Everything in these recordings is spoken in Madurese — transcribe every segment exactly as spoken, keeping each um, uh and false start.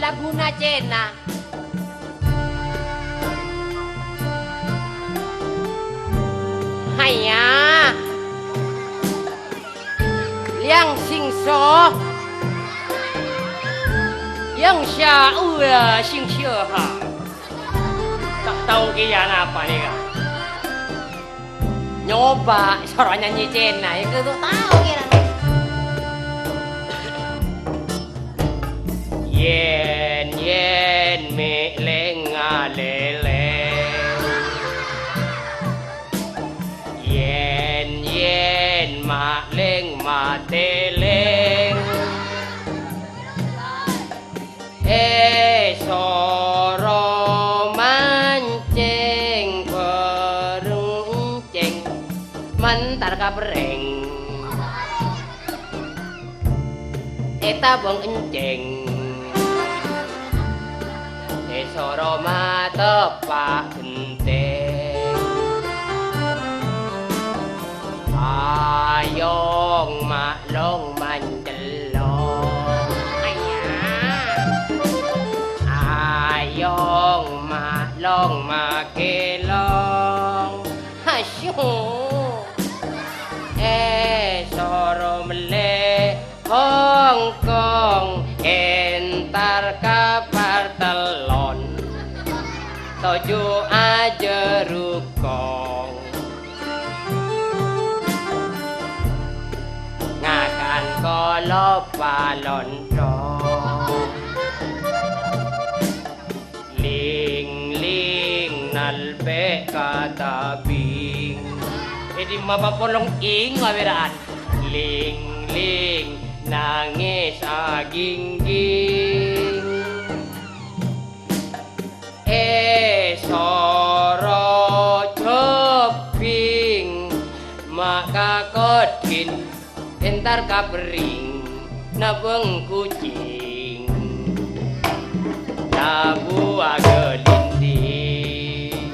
Tabuna cèna. Haiya. Liang singso. Yang sya ua singsiaha. Ta' tao kèya napa nèka. Nyoba soro nyanyi cèna, ya, kudu tao kèra. Yèn, yèn mè' lèng-ngalèlèng. Yèn, yèn malèng-matèlèng. Èsoro mancèng bhâreng encèng, mèntar ka perrèng. Ètabâng encèng. Èsoro mateppa' gentèng. Ayong ma'long mancellong. Ayong ma'long makelong. Hasyu. Èsoro mellè Hongkong, entar ka Partelon, toju' aja rukong. Ngakan kolopa lontong. Ling-ling nalbè' ka tabing. È dimma papolong ing ngawèra'an. Ling-ling nangès agingking. Èsoro jhâbing ma' ka kodhin. Entar ka perrèng nabâng kucing, labu agalinding.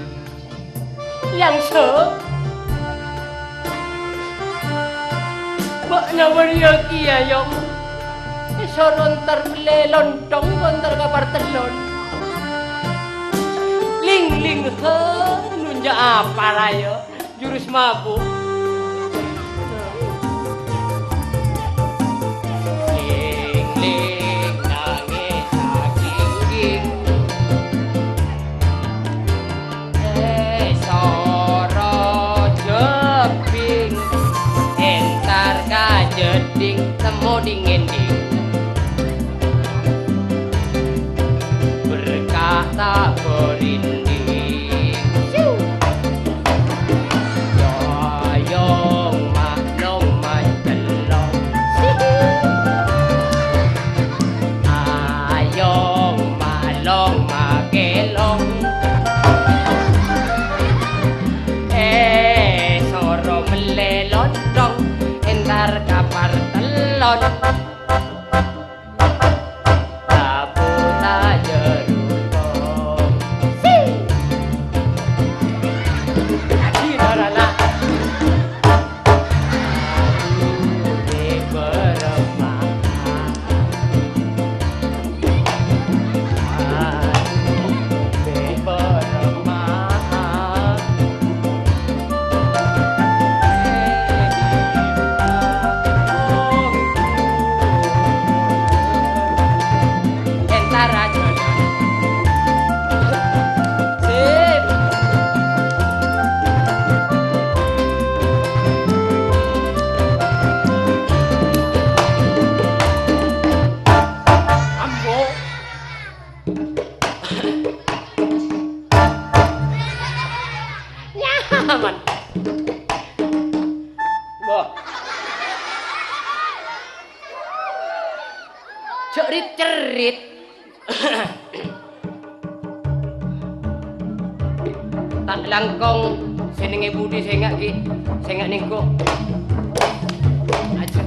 Yang so, bâ'na bâriyâ kèya, Yong. Èsoro entar mellè lontong, entar ka Partelon. Ling-ling, ha, nunja' apa, ra, yâ? Jurus mabuk. Ling-ling nangès agingking. Èsoro jhâbing. Entar ka jeddhing, temmo ding-ngendhing. Berkah ta' berinding. Ayong ma'long mancellong. Ayong ma'long makelong. Èsoro mellè lontong, entar ka Partelon. Labu ta' jârutong. Si. Adi narana. Adu, bè, beremah. Adu, bè, beremah. Entar aja. Sip. Ambo. Nyaman. Wah. Jhâ' rit-cerrit. Ta' langkong sè nèngè budi sènga' ghi, sènga' nèngko. Aja.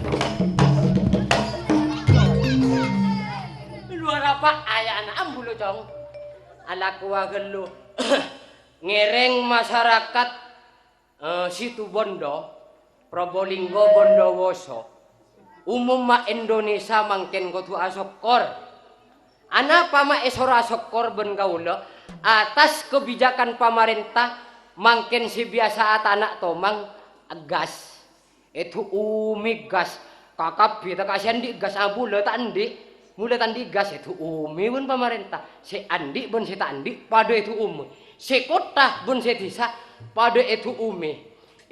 Luar apa ayana ambu lo, Cong? Alakowa ghâllu. Ngèrèng masarakat, eh, Situbondo, Probolinggo, Bondowoso, umumma Indonesia mangkèn kodhu asokkor. Anapa ma' èsoro asokkor bân kaulâ atas kabijakan pamarènta mangkèn sè biyasa atana' tomang, èggas? Èdu'umè gas. Kakabbhi ta' kasè andi' gas, a, bulâ ta' andi'. Bulâ ta' andi' gas, èdu'umè bân pamarènta. Sè andi' bân sè ta' andi' padâ èdu'umè. Sè kottha bân sè dhisa padâ èdu'umè.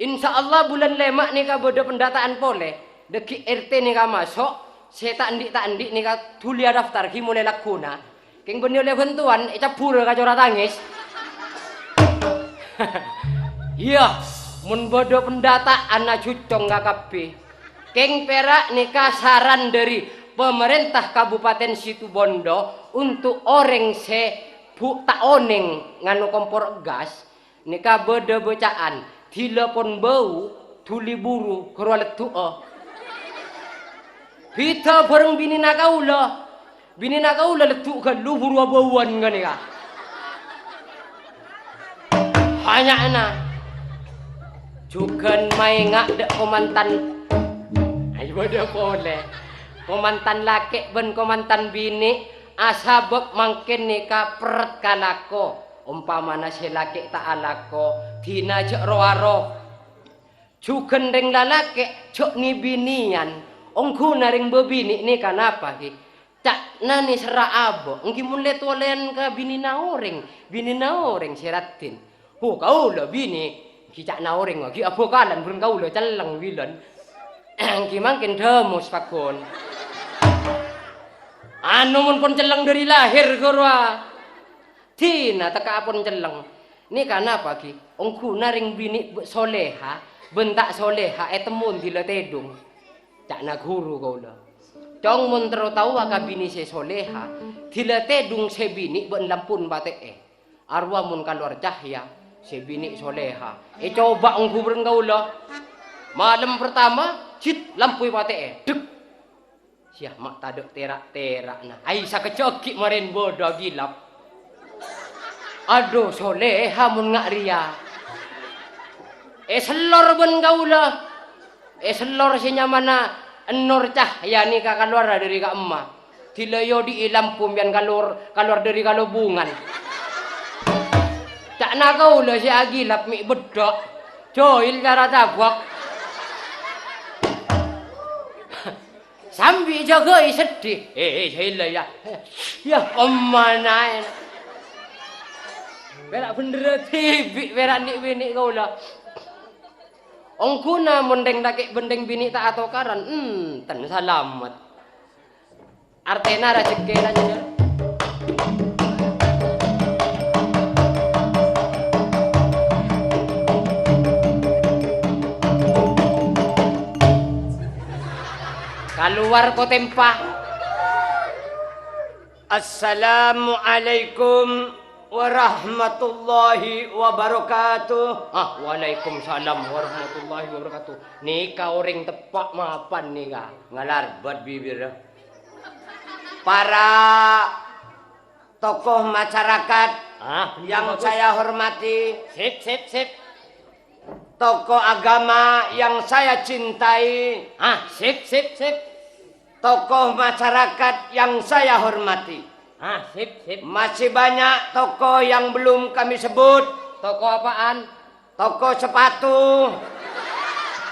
Insyaallah bulân lèma' nèka bâdâ pendataan polè. Dâggi' R T nèka maso', sè ta' andi'-ta' andi' nèka dhuli adaftar ghi' molaè lagghuna. Kèng bânnè ollè bhântowan, ècabbhurâ ka cora tangès. Iyâ, mon bâdâ pendataan ajucong ka kabbhi. Kèng pèra' nèka saran dâri pamarènta Kabupaten Situbondo untuk orèng sè bu-, ta' onèng nganu kompor gas, nèka bâdâ bâcaan, "Dhilâ pon bâu, dhuli buru, ghârowa leddhu'â." Bhidhâ bhâreng binèna kaulâ. Binèna kaulâ leddhu' ghâllu buru abâuwân ghânèka. Bânnya'na. Jhughân maènga' dâ' komantan. Ayo bâdâ polè. Komantan lakè' bân komantan binè' asabâb mangkèn nèka perrèt kalako. Ompamana sè lakè' ta' alako, dhina jhâ' ro-aro. Jhughân rèng lalakè' jhâ' nè-binèyan, ongghuna rèng bâbinè' nèka napa, ghi? Ca'na nè serra abâ', ènggi mon lè-tolèyan ka binèna orèng, binèna orèng sè raddhin. Ho, kaulâ binè', ghi ca'na orèng, ghi abhâkalan bhâreng kaulâ celleng bilân. Ènggi mangkèn dhâmos pagghun. Anu mon pon celleng dâri lahèr, ghârowa. Dhina tekka pon celleng. Nèka napa, ghi? Ongghuna rèng binè' b-, soleha bân ta' soleha ètemmo dhilâ tèdung. Ca'na ghuru kaulâ. Cong, mon terro taowa ka binè' sè soleha, dhilâ tèdung sè binè' bân lampuna patè'è. Arowa mon kalowar cahya, sè binè' soleha. Ècoba ongghu bhâreng kaulâ. Malem pertama, jit, lampu èpatè'è. Dek! Sya, ma' tadâ' tèra'-tèra'na. Ai, sakejjhâ' aghi' marèn bâdâ agilap. Adhu, soleha mon nga' rèya. Èsellor bân kaulâ. Èsellor sè nyamana Nur Cahya nèka kalowara dâri ka'emma. Dhilâ èodi'i lampu mbiyan kalowar, kalowar dâri kalobhungan. Ca'na kaulâ sè agilap mè' beddhâ'. Jahil cara tabâk. Sambi èjâgâi seddhi. Eh, eh, saella, yâ. Yâ, ommana. Pèra' bhendherrâ dhibi' pèra' nè'-binè' kaulâ. Ongghuna mon rèng lakè' bân rèng binè' ta' atokaran, enten salamet. Artèna rajhekkèna, Nyonya. Kalowar ko tempa. Assalamualaikum warahmatullahi wabarakatuh. Ah, waalaikumsalam warahmatullahi wabarakatuh. Nèka orèng teppa' mapan nèka. Ngalarbât bibirra. Para tokoh masyarakat Ah, yang bagus. saya hormati, Sip, sip, sip. tokoh agama yang saya cintai, Ah, sip, sip, sip. tokoh masyarakat yang saya hormati. Ah, sip, sip. Masih banyak tokoh yang belum kami sebut. Tokoh apaan? Toko sepatu,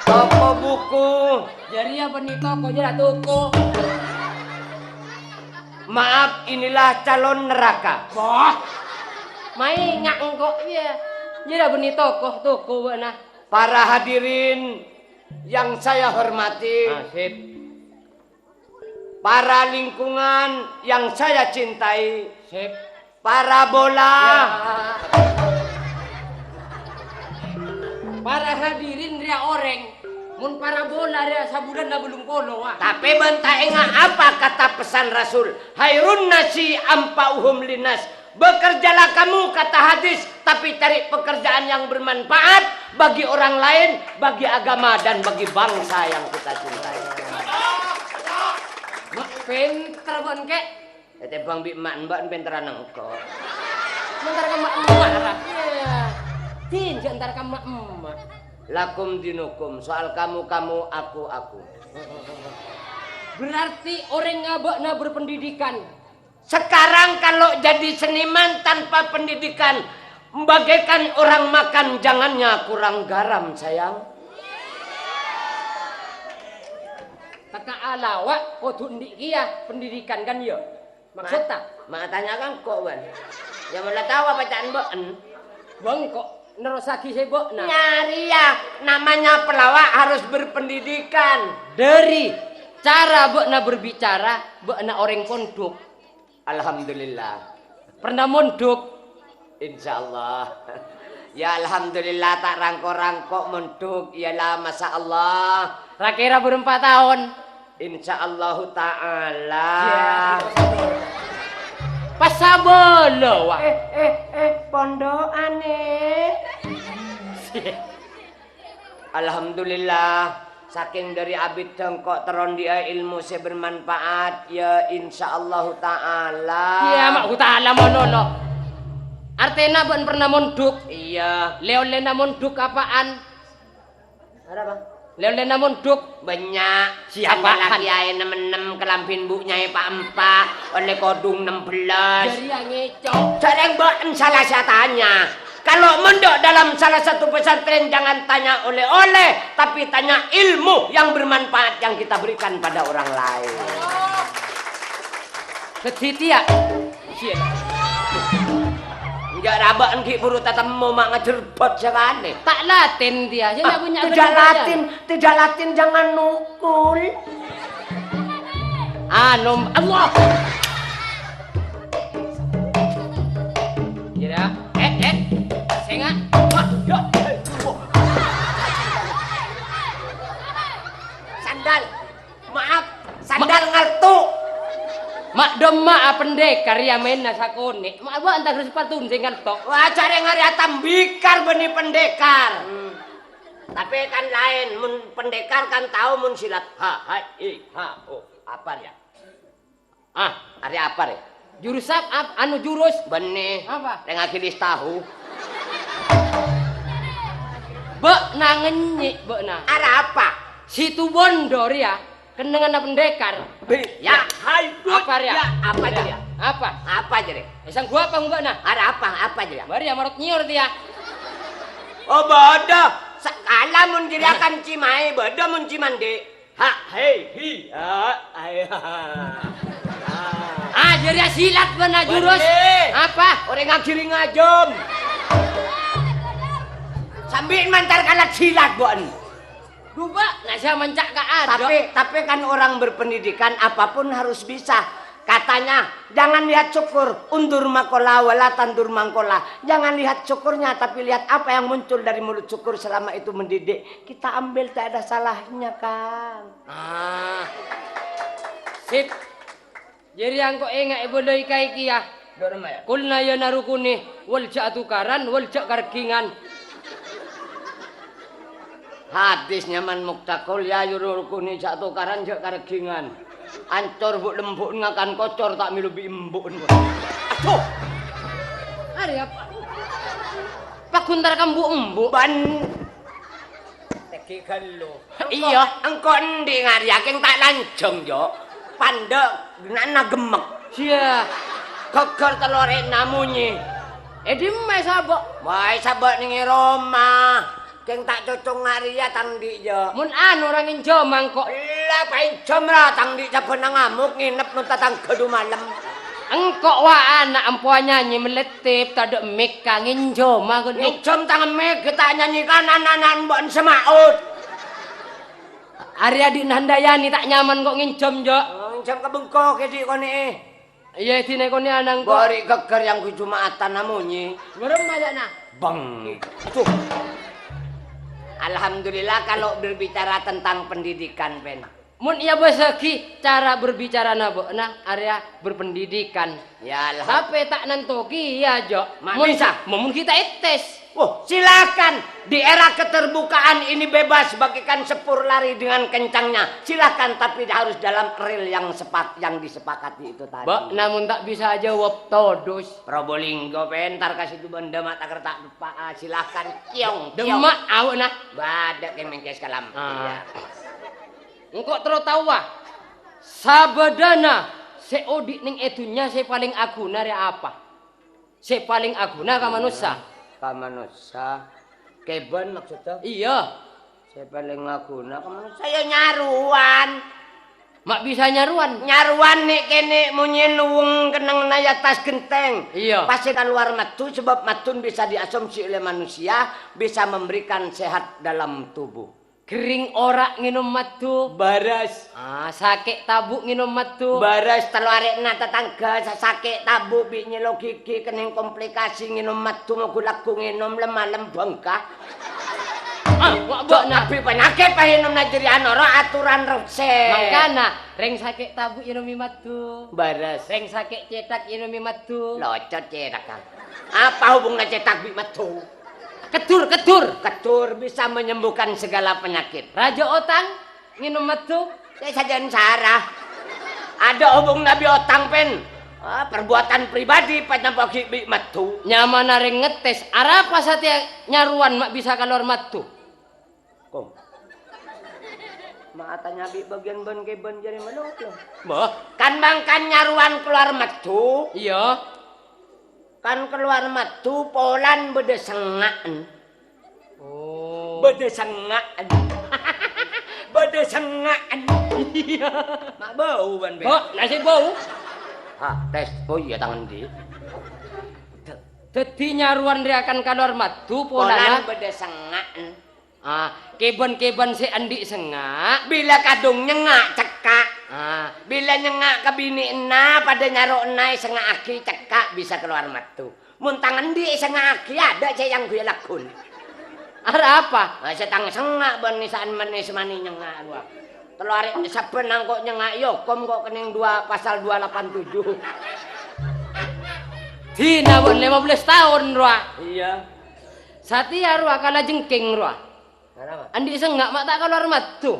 toko buku. Jârèya bânnè toko, jârèya toko. Maaf, inilah calon neraka. Wah, maènga' engko', iyâ. Jârèya bânnè toko, toko bâ'na. Para hadirin yang saya hormati, Ah, sip. Para lingkungan yang saya cintai, Sip. Parabola. Ya. Para hadirin rèya orèng, mon parabola rèya sabulân la bâllung polo, wah. Tapè bân ta' enga' apa kata pesan Rasul, "Khairun nasi anfa'uhum linnas." Bekerjalah kamu, kata hadis, tapi cari pekerjaan yang bermanfaat bagi orang lain, bagi agama, dan bagi bangsa yang kita cintai. Ma' pènter, bân, Kè. Ètèmbhâng bi' emma' mbâ'na pènterrân engko'. Entar ka emma' ra. Iyâ. Din, jhâ' entar ka emma'. Lakum dinukum, soal kamu, kamu, aku, aku. Berarti orèng abâ'na berpendidikan. Sekarang kalau jadi seniman tanpa pendidikan, bagaikan orang makan jangannya kurang garam, sayang. Teka alawa, kodhu endi' kèya pendidikan, kan, ya? Maksud ta? Ma' tanya kan kok, Wan. Ya, malah tahu apa ca'an ba'en. Bang, kok nerrosaghi sè ba'na? Nyarèya, namanya pelawak harus berpendidikan. Dari cara ba'na berbicara, ba'na orèng pondhuk. Alhamdulillah. Pernah mondhuk? Insyaallah. Ya, alhamdulillah, ta' rangko-rangko mondhuk. Iyalah, masyaallah. Ra-kèra bârâmpa taon? Insyaallahu ta'ala. Ya. Pas sabâlâ, wa. Eh, eh, eh, pondokan, eh. Alhamdulillah, sakèng dhâri abiddhâ engko' terro andi' ilmu sè bermanfaat, ya, insyaallahu ta'ala. Iyâ, ma' gu ta'ala mono, lo. Artèna bâ'en pernah mondhuk? Iyâ. Lè-ollèna mondhuk apaan? Ada apa? Lè-ollèna mondhuk? Bânnya'. Siapa? Sandal kèyaè nem-ennem, kalambhi embu' nyaè pa'-empa', ollè kodhung nem bellâs. Jârèya ngèco'. Jhâreng bâ'en sala sè atanya. Kalau mondhuk dalam salah satu pesantren, jangan tanya oleh-oleh, tapi tanya ilmu yang bermanfaat yang kita berikan pada orang lain. Kèdhi tèya. Siap. Enjâ' ra bâ'en ghi' buru tatemmo ma' ngajerbhât sakalè. Ta' latin dia. Sè Ah, nyabu-nyabu tidak latin, tidak latin, jangan nukul. Anu, Allah. Kira, eh, eh, sènga'. Wah, ya, eh, wah. Sandal. Maaf, sandal ngalto. Ma' dâmma, a, pendekar ya maènna sakonè'. Ma' bâ'en ta' ghârâ sapatun sè ngalto. Wah, jhâreng arèya tambikar bânnè pendekar. Hmm. Tapè kan laèn, mon pendekar kan tao mon silat. Ha, hai, i, ha, o. Apa rèya? Ah, arèya apa rèya? Jurus ap-, ap-, anu jurus. Bânnè. Apa? Rèng agilis tahu. Bâ'na ngènyè', bâ'na. Arapa? Situbondo rèya, kennengnganna pendekar. Bi-, ya, hai, Dut. Apa rèya? Ya, apa jârèya? Apa? Apa jârèya? Eh, sangghu apa bâ'na? Arapa? Apa jârèya? Bâriyâ marot nyior tèya. Oh, bâdâ. Sakala mon jârèya kan cimaè, bâdâ mon cimandi. Ha, hei, hi, ha, ai, ha, ha. Ah, jârèya silat bâ'na jurus. Bânnè. Apa? Orèng agiring ajâm. Sambi mantar kalat silat, bâ'en. Duh, Pak, na' sè manca' ka adâ'. Tapi, tapi kan orang berpendidikan apapun harus bisa. Katanya, jangan lihat syukur, undur makola wala tandur mangkola. Jangan lihat syukurnya, tapi lihat apa yang muncul dari mulut syukur selama itu mendidik. Kita ambil, tak ada salahnya, kan? Ah. Sip. Jârèya engko' enga' è bâlâi kaè kèya. Dok, Rama, ya? Qulna ya naru kuni, wal jâ' atukaran, wal jâ' karghingan. Hadis nyaman muktaqul, ya, yuru rukuni jâ' tokaran, jâ' karghingan. Ancor bu'-lembu'en ngakan kocor, ta' mèlo bi' embu'en. Aduh! Arè apa? Paghun tar ka embu'-embu'. Ban. Tèghi ghâllu. Iyâ. Engko' endi' ngarèya, kèng ta' lanjhâng, Jo? Pandâ' gena'na gemmek. Iyâ. Ghâgghâr tello rè'na monyè. È dimma sabâ'? Wah, sabâ' nèng è roma. Kèng ta' cocong ngarèya tang dhi', Jo. Mon anu ra ngènjhâm engko'. Ella, paènjhâm ra, tang dhi' sabâna ngamok ngènep non tatangghâ du malem. Engko' wa ana' empowa nyanyè melettip, tadâ' mik-, ka ngènjhâma ghâllu. Ngènjhâm tang mik, ghi' ta' nyanyè kan ana'-ana' bâ'en sè maot. Arè adi' Handayani ta' nyaman ko' ngènjhâm, Jo. Oh, ngènjhâm ka bengko kè dhi' konè'è. Iyâ, dina konè'ana engko'. Bâri' ghâgghâr yang Jumatan amonyè. Ngerem ajâna. Beng. Tuh. Alhamdulillah kalau berbicara tentang pendidikan, Pen. Mon iyâ bâsaghi cara berbicarana bâ'na arèya berpendidikan. Ya, alham- Tapè ta' nanto kèya, Jo. Ma' mon bisa? Mon kita etes. Oh, silakan. Di era keterbukaan ini bebas bagaikan sepur lari dengan kencangnya. Silakan, tapi harus dalam rel yang sepak-, yang disepakati itu tadi. Bâ'na mon ta' bisa ajâwâb, todus. Probolinggo, Pen, tar ka situ bândâ ma' ta' kerta' deppa'a. Silakan, kiong, kiong. Demma' awa'na. Bâdâ kèng mèngkès kalam. Ah. Iya. Engko' terro taowa. Sabâdâna Sè odi' neng è dhunnya sè palèng aghuna rèya apa? Sè palèng aghuna ka manossa. Ka manossa. Kèbân maksudda? Iyâ. Sè palèng aghuna ka manossa ya nyarowan. Ma' bisa nyarowan? Nyarowan nè'-kènè' monyèn wong kennengnganna è attas ghentèng. Iyâ. Pastè kalowar maddhu sabâb maddhu bisa diasumsi oleh manusia bisa memberikan sehat dalam tubuh. Ghering ora ngènom maddhu. Bârâs. Ah, sakè' tabu' ngènom maddhu. Bârâs, tello arè'na tatangghâ sa-, sakè' tabu' bi' nyèlo ghighi kennèng komplikasi ngènom maddhu, moghâ lagghu ngènom lem-malem bângka. Ah, wa' bâ'na. Abbi panyakèt pa ngènom najjhâriya noro' aturan rosè. Mangkana, rèng sakè' tabu' ngènomè maddhu. Bârâs. Rèng sakè' cèthak ngènomè maddhu. Locot cèthakka. Apa hubunganna cèthak bi' maddhu? Keddur, keddur. Keddur bisa menyembuhkan segala penyakit. Rajâ otang, ngènom maddhu. Sè sajân sara. Adâ' hubunganna bi' otang, Pèn. Ah, perbuatan pribadi panyampo ghi' bi' maddhu. Nyamana rèng ngettès, arapa satèya nyarowan ma' bisa kalowar maddhu? Kong. Ma' atanya bi' bâgiyân bân-kèbân jârèya malolo. Bâh. Kan mangkana nyarowan kalowar maddhu. Iyâ. Kan kalowar maddhu polana bâdâ sengnga'en. Oh. Bâdâ sengnga'en. Bâdâ sengnga'en. Iyâ. Ma' bâu bân, Bè? Bâ, nasib bâu. Ha, tes. Oh iyâ, tang endi'? Dâddhi nyarowan rèya kan kalowar maddhu polana. Polana bâdâ sengnga'en. Ah, kèbân-kèbân sè endi' sengnga'. Bilâ kadhung nyengnga' cekka'. Ah. Bilâ nyengnga' ka binè'na padâ nyaro'na èsengnga'aghi cekka' bisa kalowar maddhu. Mon tang endi' èsengnga'aghi adâ' sè èangghuy lagghun. Arapa? Ah, sè tang sengnga' bân nèsa'an mennè sè mani nyengnga' rowa. Tello arè sabbhân engko' nyengnga' èokom ko' kennèng dua, pasal dua lapan tujuh. Dina bân lèma bellâs taon rowa. Iyâ. Satèya rowa kala jengking rowa. Arapa? Endi' sengnga' ma' ta' kalowar maddhu.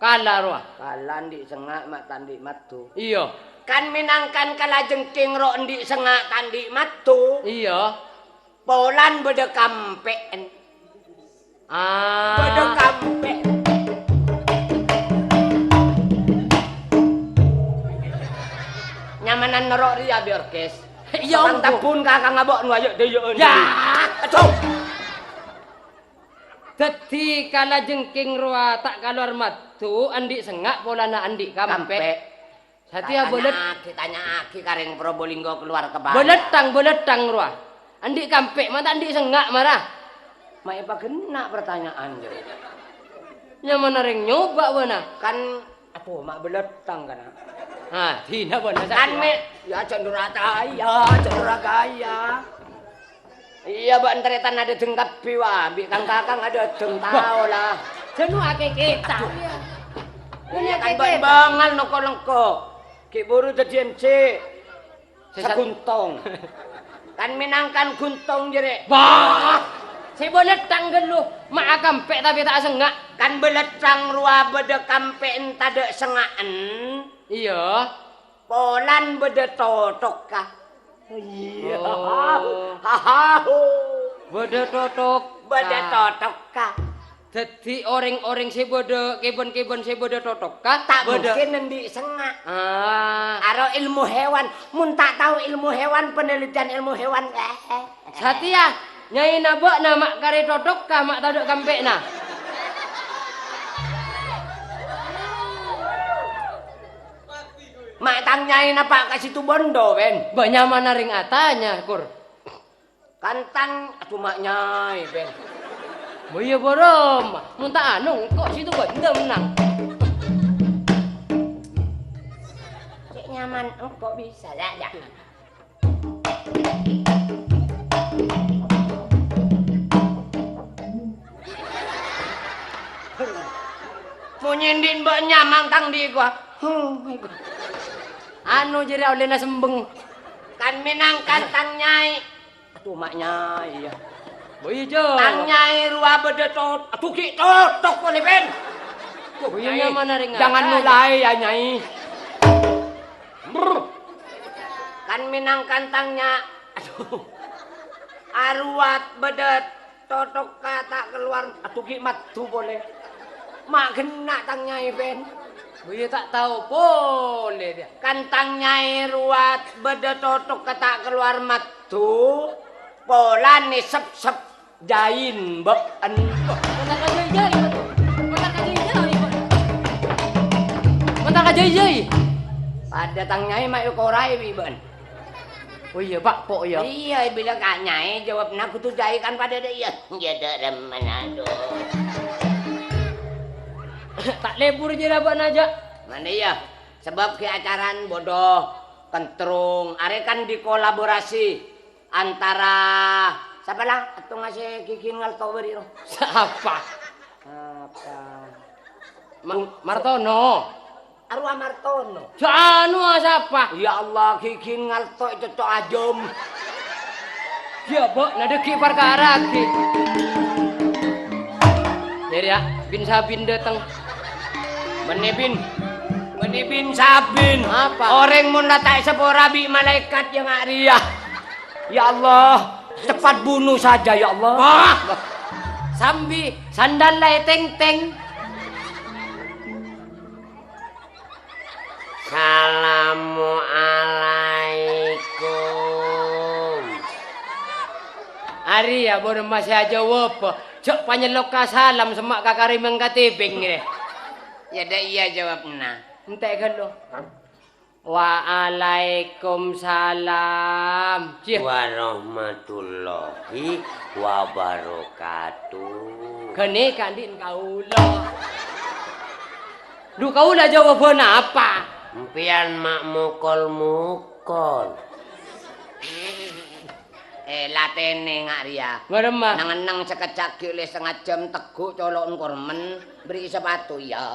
Kala rowa. Kala endi' sengnga' ma' ta' endi' maddhu. Iyâ. Kan mènangkan kala jengking ro endi' sengnga' ta' endi' maddhu. Iyâ. Polana bâdâ kampè'en. Ah. Bâdâ kampè'. Nyamana noro' rèya, Bi Orkes. Iyâ, Tang Bu. Tabbun ka kang abok nu ayo dâyâ'ân. Yâ. Aduh. Dâddhi kala jengking rowa ta' kalowar maddhu, endi' sengnga' polana endi' kampè'. Kampè'. Satèya bâlât. Tanya'aghi, tanya'aghi ka rèng Probolinggo kalowar kabâlâ. Bâlâttang, bâlâttang rowa. Endi' kampè', ma' ta' endi' sengnga' mara. Ma' èpaghenna' partanya'an, jâ. Nyamana rèng nyoba' bâ'na. Kan, aduh, ma' bâlâttang kana. Ha, dina bâ'na satèya. Kan mè', ya, jhâ' nora' ta' iyâ, jhâ' nora' kaya. Iyâ, bâ'na tarètan adâdhâng kabbhi, wa. Bi' kang-kakang adâdhâng tao, la. Jhâ' nu akèkèta. Iyâ, kan bân-bângal noko-lengko. Ghi' buru dâddhi M C. Sè sat- Saguntong. Kan mènangkan guntong jârèya. Bâh! Sè bâlâttang ghâllu, ma' akampè' tapè ta' asengnga'. Kan bâlâttang rowa bâdâ kampè'en tadâ' sengnga'en. Iyâ. Polana bâdâ totokka. Iyâ. Oh. Hahahu. Bâdâ totok. Bâdâ totokka. Dâddhi orèng-orèng sè bâdâ, kèbân-kèbân sè bâdâ totokka, Ta' bâdâ mungkin endi' sengnga'. Ah. Aro ilmu hewan. Mon ta' tao ilmu hewan, penelitian ilmu hewan. Satèya, nyaèna bâ'na ma' karè totokka, ma' tadâ' kampè'na. Ma' tang nyaè napa' ka Situbondo, Ben? Bâ nyamana rèng atanya, Kur. Kan tang, aduh, ma' nyaè, Ben. Bâ iyâ, bârâmma. Mon ta' anu, engko' Situbondo mennang. Cè' nyaman engko' bisa, ya, ya. Mon nyendi' bâ' nyaman tang di' gua. Anu jârèya ollèna sembeng. Kan mènangkan tang nyaè. Aduh, ma' nyaè, ya. Bâ iyâ, Jo. Tang nyaè rowa bâdâ tot-, aduh, ghi' totok polè, Ben. Bâ iyâ, Nyaè, nyamana rèng jangan atanya. Mulai, ya, Nyaè. Brr. Kan mènangkan tang nya-, aduh. Arowa bâdâ totokka ta' kalowar, aduh, ghi' maddhu polè. Ma' ghenna' tang nyaè, Ben. Bâ iyâ ta' tao polè, yâ. Kan tang nyaè rowa bâdâ tothok ka ta' kalowar maddhu, polana sep-sep jaina bâ'en. Bâ, bântar ka jâi-jâi, bâ. Bântar ka jâi-jâi, bâ. Bântar ka jâi-jâi. Padâ tang nyaè ma' èkoraè bi' bâ'en. Oh iyâ, Pa', Po' iyâ. Iyâ, bilâ ka nyaè jâwâbbhâ kodhu jâi kan padâ dâ' iyâ. Iyâ, dâ' remma, adu. Ta' lebur jârèya bâ'na, jâ'. Mana iyâ? Sabâb ghi' acarana bâdâ kentrong. Arèya kan dikolaborasi antara sapa la? Attongnga sè ghighina ngalto bâri' ro. Sapa? Apa? Ma-, Martono. Arowa Martono. Sa anu, ah, sapa? Ya Allah, ghighina ngalto cocco ajâm. Iyâ, Bo', na dâggi' parkara ghi. Jârèya, bin-sabin dâteng. Bânnè bin, bânnè bin-sabin. Apa? Orèng mon la ta' èsapora bi' malaèkat jâ' nga' rèya. Ya Allah, cepat bunuh saja, ya Allah. Wah! Sambi sandal la ètèngtèng. Salamualaikum. Arèya bârâmma sè ajâwâb, jâ' panyelloka salam semma' ka karèmèng ka tèbèng rè. Yâ, dâ' iyâ jâwâbbhâ. Entè' ghâllu. Waalaikumsalam. Cih. Warahmatullahi wabarakatuh. Ghânèka andi'na kaulâ. Dhu kaulâ jâwâbbhâna apa? Empèyan ma' mokol-mokol. Eh, latènè nga' rèya. Bârâmma? Neng-enneng sakejjhâ' ghi' ollè sangajâm tegghu' colo'na kormen, bherri'i sapatu, iyâ.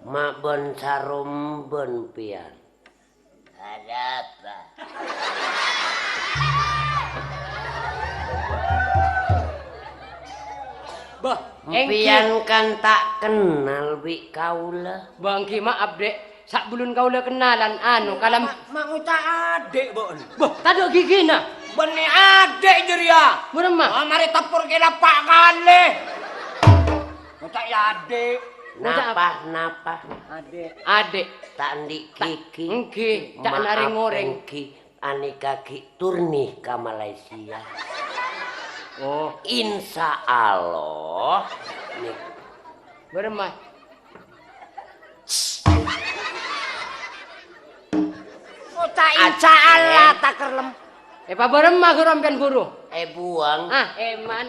Ma' bân-sarombân pèyan. Arapa? Bâh, èngghi. Empèyan kan ta' kennal bi' kaulâ. Bâh, èngghi, maaf, Dek. Sabellunna kaulâ kennalan, anu, kalam- Ma-, ma' ngoca' adhi', Bon. Bâh, tadâ' ghighina. Bânnè adhi' jârèya. Bârâmma? Ah, marè teppor kèla pa' kalè. Ngoca' yâ adhi'. Ngoca' apa? Napa, napa? Adhi'. Adhi'. Ta' andi' Ta-, ghighi. Èngghi, ca'na Maaf, rèng-orèng. Èngghi. Anèka ghi' tournée ka Malaysia. Oh. Insya Allah. Nèk- Bârâmma? Ngoca' insya Allah, Aden. Takerlem. Eh, pabârâmma ghuru ampèyan ghuru? Eh, buang. Ah, èman.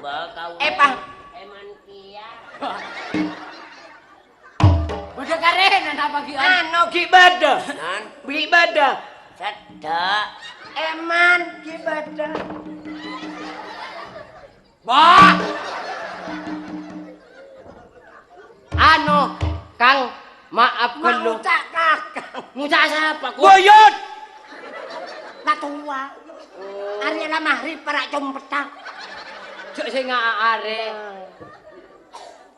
Ba, kau. Eh, pa. Èman kèya. Bâdâ karèna napa ghi' an? Anu ghi' bâdâ. Nan? Ghi' bâdâ. Sedda. Èman ghi' bâdâ. Wah! Anu, Kang, maaf Ma' ghâllu. Ngoca' kakang. Ngoca' sapa, Ko? Buyut! Natowa. Arè la maghrib para' competta. Jhâ' sè nga' arè.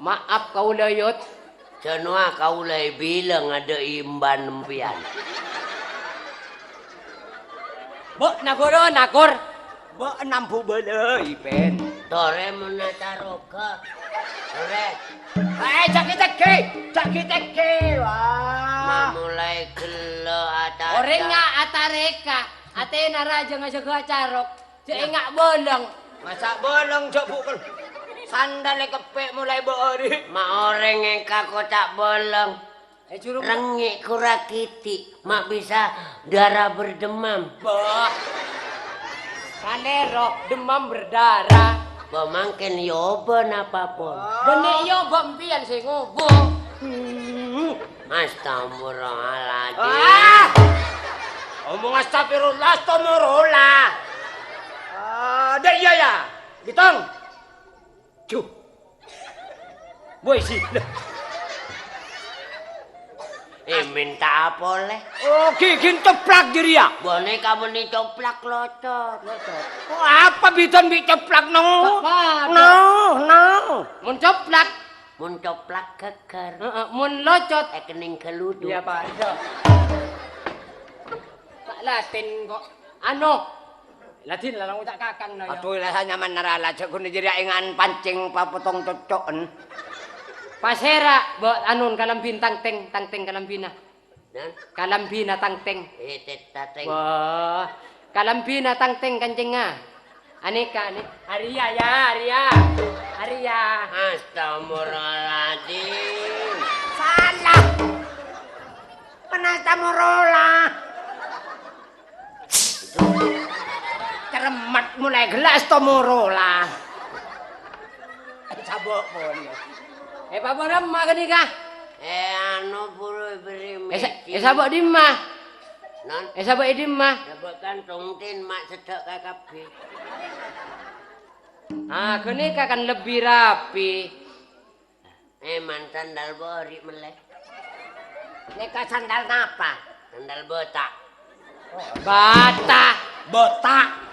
Maaf kaulâ, Yut. Jhâ' nowa kaulâ èbilâng adâ' èmbân empèyan. Bo', nagoro, nagor. Bo', nambu bâlâi, Pen. Torè mon acarogghâ. Torè. Eh, jhâ' ghi' tegghâ, jhâ' ghi' tegghâ. Wah. Mamolaè ghellâ' acaca. Orèng nga' atarèka, atèna rajâ ngajhâghâ acarog. Jhâ' enga' bâlâng. Masa' bâlâng jhâ' bukel. Sandal èkeppè' molaè bâ'âri. Ma' orèng engka' koca' bâlâng. Eh, jurung. Rengngè' kora kèti', ma' bisa dara berdemam. Bah. Kalèro, demam berdarah. Bâ mangkèn èobâ napa pon? Bânnè èobâ empèyan sè ngobâ. Hmm. Astagfirullahaladzim. Ah! Omong astagfirullah, astagfirullah. Ah, dâ' iyâ, yâ. Ghi tong. Ju. Woi, si. Eh, mènta apa, lè? Oh, ghighina coplak jârèya. Bânnè kabânnè coplak locot. Locot. Oh, apa bidhâna bi' coplak, no? Kok padâ? No, no. Mon coplak. Mon coplak ghâgghâr. Heeh, mon locot. Eh, kenning gheluduk. Iyâ, padâ. Tak latin kok. Anu, La din la ngoca' kakang na, ya. Aduh, la sanyaman narala, jhâ' ghun jârèya ènga'an pancèng papotong cocco'en. Pasèra, bo-, anun kalambhin tangtèng, tangtèng kalambhina. Hah? Kalambhina tangtèng. Eh, tèt-, tatèng. Wah, kalambhina tangtèng kancèngnga. Anèka, anè-, Arya, ya, Arya. Arya. Astagfirullahaladzim. Salah. Pernah tamu rola. Cermat mulai gelas to morola. Sabok pon. Eh, Pak Borem, ma' ganèka? Eh, anu, buru beri Eh, sa-, mecin. Eh, sabok dimma? Non? Eh, sabok è dimma? Sabok kantong tin, ma' sedhek ka kabbi. Ah, ganèka kan lebbi rapi. Eh, man sandal bori' mellè. Nèka sandal napa? Sandal bota'. Bata'. Bota'.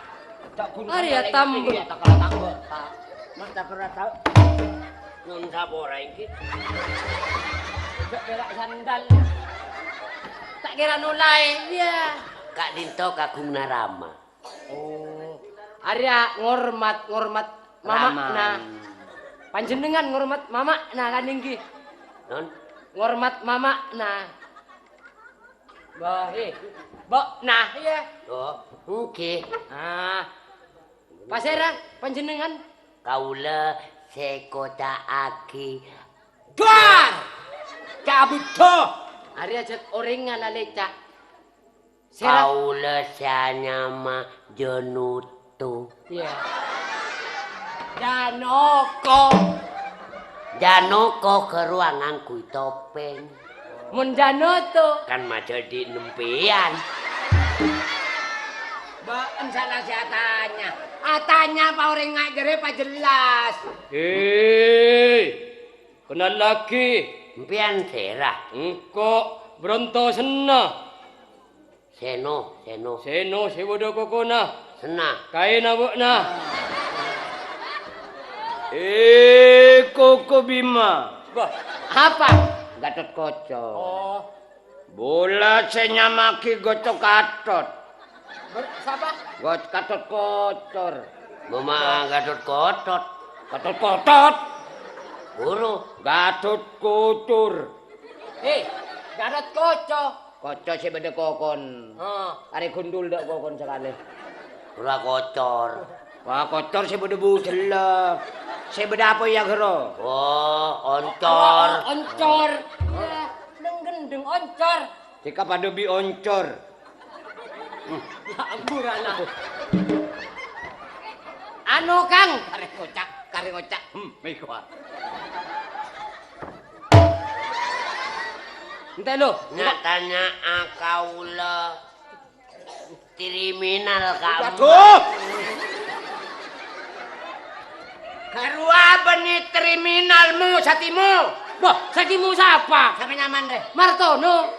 Cak gunung Arya sandal tambun. Iya, tak kala tak bota'. Mas tak kala tau. Nun sapora iki. Cak berak sandal. Tak kira nulai. Iya. Ka'dinto kagungnga rama. Oh, arèya ngormat, ngormat mama'na. Raman. Panjhennengngan ngormat mama'na kan ènggi? Non? Ngormat mama'na. Wah, eh, bo'na, iyâ. Oh, ènggi. Ah. Pasèra panjhennengngan? Kaulâ sè koca'aghi. Duar! Cabut, do! Arèya jhât orèngnga la lèca'. Sèra- Kaulâ sè anyama Januto. Iya. Janoko. Janoko ghâruwa ngangghuy topèng. Mon Januto. Kan majhâdhi' nempèyan. Bâ'en sala sè atanya. Atanya pa orèng nga' jârèya pajellas. Hei, kennallaghi. Empèyan sèra? Engko' Bronto Senna. Seno, Seno. Seno sè bâdâ kokona. Senna. Kaèna bâ'na. Eh, Koko Bima. Wah, apa? Gatotkaca. Oh. Bulâ sè nyamaghi Gatotkaca. Ber-, sapa? Gat-, Gatotkaca. Mama Gatotkaca. Gatotkaca. Buru. Gatotkaca. Eh, Gatotkaca. Kaca sè bâdâ kokon. Heeh. Arè gundul dâ' kokon sakalè. Ora kocor. Wah, kocor sè bâdâ bujellâ. Sè bâdâ apa ya, Gero? Oh, oncor. Oh, oncor. Iya, neng gendeng oncor. Sè kapadâ bi' oncor. Ya ampun, anak. Anu, Kang. Karè ngoca', karè ngoca'. Hmm, mèko. Ente lo. Nya-tanya'a kaulâ kriminal kamu. Waduh. Ghâruwa bânnè kriminalmu, Satimo. Wah, Satimo sapa? Sapa nyaman, rè? Martono.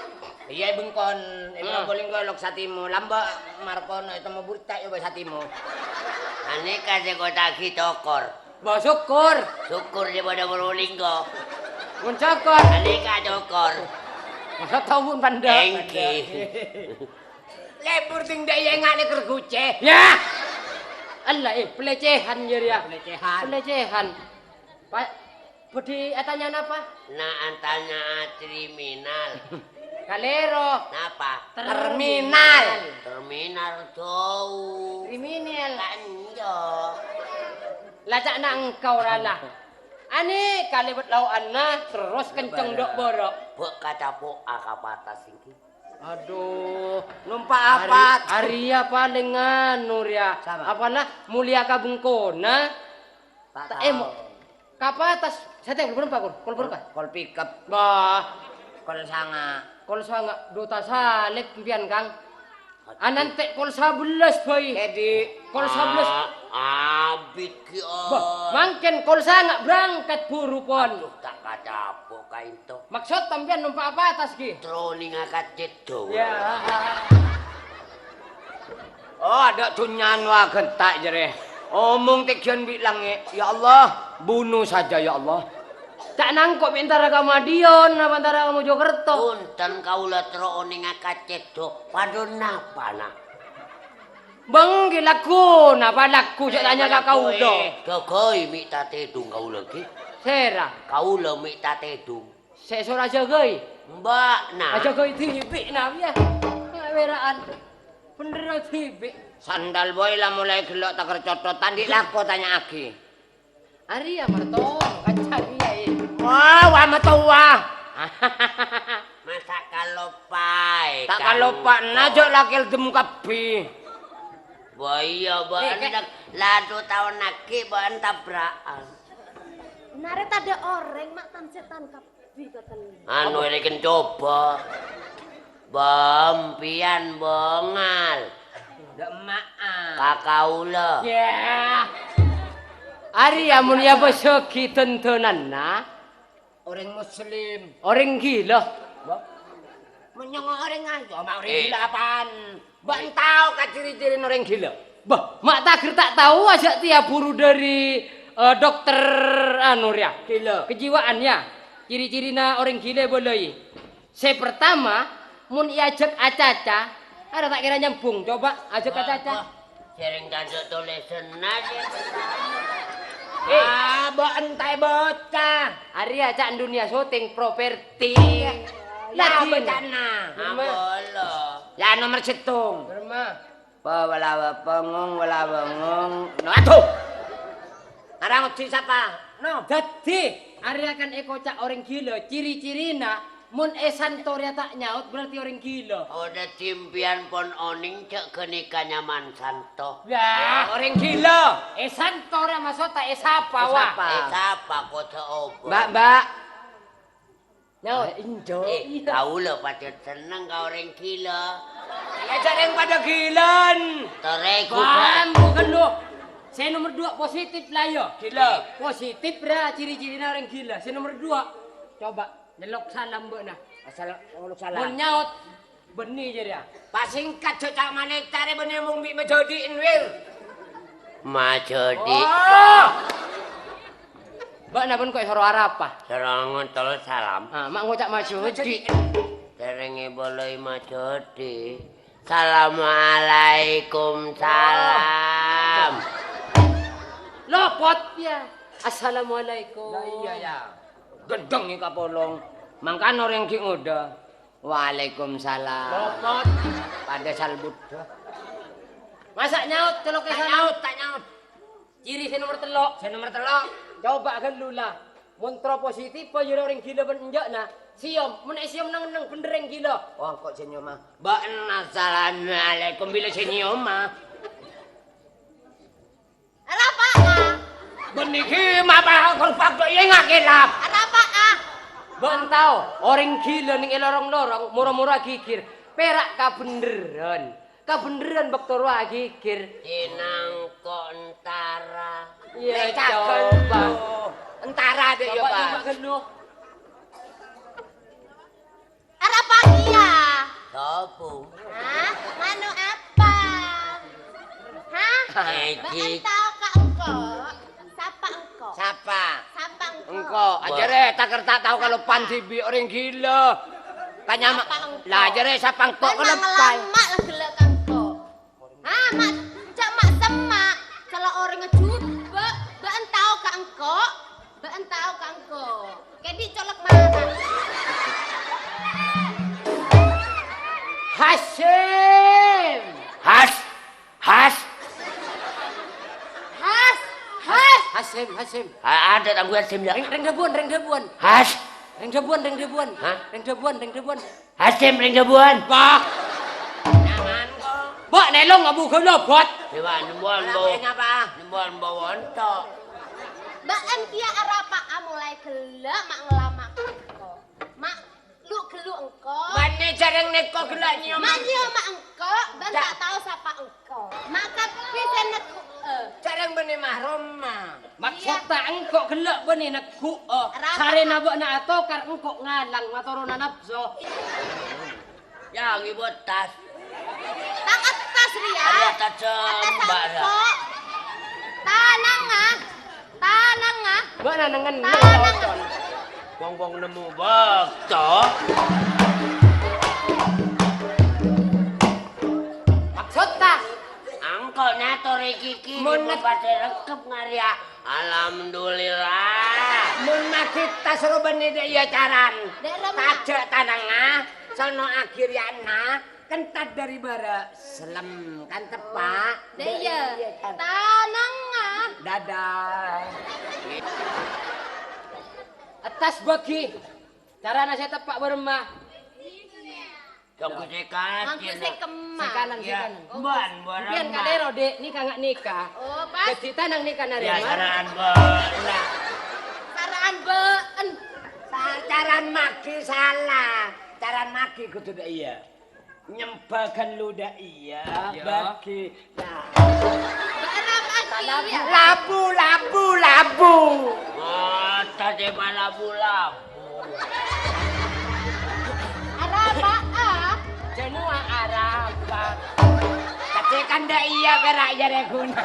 Iyâ, bengkon, Imam Hmm. Polinggo lok Satimo, lamba' Markono, ètemmo burca' yâ, Bos Satimo. Anèka sè koca'aghi cokor. Wah, sokor. Sokor sè bâdâ Polinggo. Mon cokor. Anèka cokor. Masa tao mon pandâ. Ènggi. Lebur ding dâ' iyâ ngale kerguce. Ya. Allah, eh, pelecehan jârèya. Pelecehan. Pelecehan. Pa-, Budi atanya napa? Na, atanya kriminal. Kalèro. Napa? Terminal. Terminal jauh. Kriminal. Kan iya. La ca'na engko' ra la. Anè kalèbât lao'anna terros kenceng dâ' bârâ'. Bâ' kacapo'a ka patas ènggi. Aduh, nompa' Ari-, apat. Arèya palèng anu rèya. Sama. Apana molèya ka bengkona? Ta' Ta-, eh, tao. Mo-, ka patas. Satèya kol berempa, kol? Kol berempa? Kol pickup. Wah. Kol sanga'. Kol sanga'. Duh, ta' salèk empèyan, Kang. Aduh. Anante' kol sabellâs bhâi. Kèdi'. Kol sabellâs. A-, abit ki, Bah, oh. Mangkèn kol sanga' berangkat buru pon. Aduh, ta' kacapo' kaènto. Maksod sampèyan nompa' patas ki? Troninga kacèdo. Ya. Oh, adâ' dhunnyana wa genta' jârèya. Omong tèghiyân bi' langngè', "Ya Allah, bunuh saja, ya Allah." Ca'na engko' bi' entara ka Madiun, apa entara ka Mojokerto? Punten, kaulâ troninga kacèdo. Padâ napa, Na'? Bânggi lagghu, napa lagghu jhâ' tanya ka kaulâ? Jâgâi mè' tatèdung kaulâ ghi. Sèra? Kaulâ mè' tatèdung. Sè soro ajâgâi? Mba'na. Ajâgâi dhibi', na, yâ. Wèra'an. Bhendherrâ dhibi'. Sandal bhâi la molaè ghellâ' taker cothotan, dhi' lako tanya'aghi. Arèya mertowa, kanca kèya, è. Wah, wah, matowa. Masa' kaloppaè, Ta' kaloppaè, na, jhâ' la kèldem kabbhi. Wah, iyâ, bâ'en È, Kak. Ladu taon aghi' bâ'en tabra'an. Narè tadâ' orèng, ma' tan-sètan kabbhi. Anu, èrèken coba. Bâ'en, pèyan bângal. Dâ' emma'a. Ka kaulâ. Yâ. Arèya mon èabâsaghi dândânanna. Orèng Muslim. Orèng ghilâ. Wah. Mon nyongngo' orèng ayu, ma' orèng Eh. ghilâ apaan? Bâ'en tao ka ciri-cirina orèng ghilâ? Bâh, ma' taghâr ta' tao, ajâ' tèya buru dâri, eh, dokter anu rèya. Ghilâ. Kejiwaan, yâ. Ciri-cirina orèng ghilâ bâlâi. Sè pertama, mon èajhâk acaca, arèya ta' kèra nyambhung. Coba ajhâk Wah, acaca. Wah. Sèrèng tadâ' tolèsanna sè pertama. Eh. Ah, bâ'en ta' èbâca. Arèya ca' dhunnya syuting properti. Yâ, Lah, bâcana. Roma. Ah, bolo. Yâ, nomer sèttong. Roma. Pa, wala, wa, pengong, wala, wengong. No, aduh. Arang odi sapa? No. Dhâddhi, arèya kan èkoca' orèng ghilâ, ciri-cirina, mon èsanto rèya ta' nyaot, berarti orèng ghilâ. Oh, dhâddhi empèyan pon onèng jhâ' ghânèka nyamana santo. Yâ. Orèng ghilâ. Èsanto rèya maksodda èsapa, wah. Èsapa. Èsapa, kodhu obâ. Mbak, Mbak. Nyaot. Eh, enjâ'. Eh, kaulâ padâ senneng ka orèng ghilâ. Yâ, jhâ' rèng padâ ghilâ. Torè Bang, bukan lu. Sè nomer dua positif la, yâ. Ghilâ. Positif, ra, ciri-cirina orèng ghilâ. Sè nomer dua, coba nyellok salam bâ'na. Asal nyellok salam. Mon nyaot, bânnè jârèya. Pasèngkat jhâ' ca' manèka rè bânnè mong bi' majhâdhi'en, Wil. Majhâdhi'. Oh! Bâ'na bân kok èsoro arapa? Soro ngontol salam. Ah, ma' ngoca' majhâdhi'. Sèrèng èbâlâi majhâdhi'. Assalamualaikum, salam. Lopot, yâ. Assalamualaikum. Lah iyâ, yâ. Gendheng è kapolong. Mangkana orèng ghi' ngodâ. Waalaikumsalam. Lopot. Padâ salbut. Masa' nyaot, celok è Ta' sana? Nyaot, ta' nyaot. Ciri sè nomer tello'. Sè nomer tello'. Coba ghâllu, la. Mon terro positif, jârèya orèng ghilâ bân enjâ'na. Sèyom. Mon èsèyom neng-enneng, bhendher orèng ghilâ. Oh, kok sè nyoma? Bâ'na assalamualaikum bilâ sè nyoma. Arapa'a? Bânnè ghi' ma' pa-, kol pakto iyâ nga' kelap. Arapa'a? Bâ'en tao, orèng ghilâ neng è lorong-lorong, mora-mora ghighir. Pèra' kabhendherrân. Kabhendherrân bâkto rowa ghighir. Dinangko' entara. Iyâ, Lè' cagâl coba. Entara deh, Coba, ya, Pak. Coba ghâllu. Arapa kèya? Sopo? Hah? Mano' apa? Hah? Edi. Bâ'en tao ka engko'? Sapa engko'? Sapa? Sapa engko'? Engko'. Wah. Ajârè, ta' kèra ta' tao kaloppaè dhibi' orèng ghilâ. Kanyama-, Sapa engko'? Lah, ajârè sapa engko' Kan kaloppaè. Lama la ghellâ' ka engko'. Ah, ma', cè' ma' semma', cella' orèngnga jhubâ', bâ'en tao ka engko', bâ'en tao ka engko'. Kèdi' colok mara. Hasyim! Has! Has! Has! Has! Hasyim, Hasyim. A-, ada tangguh Hasyim, ya? Rèng, rèng dhâbuwân, rèng dhâbuwân. Has! Rèng dhâbuwân, rèng dhâbuwân. Hah? Rèng dhâbuwân, rèng dhâbuwân. Hasyim rèng dhâbuwân. Bah. Nyaman kok. Bâ' nèlong abu ghâlâbât. Coba nembon Ora bau. Kaya apa? Nembon bau ontok. Bâ'en kèya arapa'a molaè ghellâ' ma' ngalama engko'. Ma' lu-ghellu engko'. Bânnè jhâreng nèko ghellâ' nyèyoma. Ma' nyèyoma engko', bâ'en Cak. Ta' tao sapa engko'. Ma' kabbhi sè negghu'â. Jhâreng bânnè mahromma. Maksodda engko' ghellâ' bânnè negghu'â. Arapa? Sarèna bâ'na atokar engko' ngalang matorona napso. Ya, ngibâ tas. Tang attas rèya. Arèya tas Attas sembara. Engko'. Tanang, ah. Tanang, ah. Bâ'na nengngen Tanang, ah. Wong-wong nemmo bâkto. Maksodda? Ang- Kok nyatorè kiki Mon nèko nat- pas rekkep ngarèya. Alhamdulillah. Mon maghi tasarobâna dâ' iyâ caran. Dâ' remma. Tajâ' tanangnga, sono aghiriyana, kentat dâri bârâ', selem, kan teppa'? Dâ' iyâ. Dâ' iyâ, kan. Tanangnga. Dadah. Attas bâgi. Carana sè teppa' bârâmma? Jhâ' ghusè kacil. Mangku sè kemma. Sè kanan, sè kanan. Iyâ, bân bârâmma. Biyân kadhero, Dhi', nèka nga' nèka. Oh, pas. Dhâddhi tanang nèka narèma. Iyâ, sara'an bâ'na. Sara'an bâ'en. Sa-, caran maghi sala. Caran maghi kodhu dâ' iyâ. Nyembhâ ghâllu dâ' iyâ, iyâ. Bâgi. Nah. Bâ'en apa, Dhi'? Labu, labu, labu. Mata sè malabu-labu. Arapa, ah? Jhâ' no'a arapa. Kadhi kan dâ' iyâ pèra' jârèya ghuna.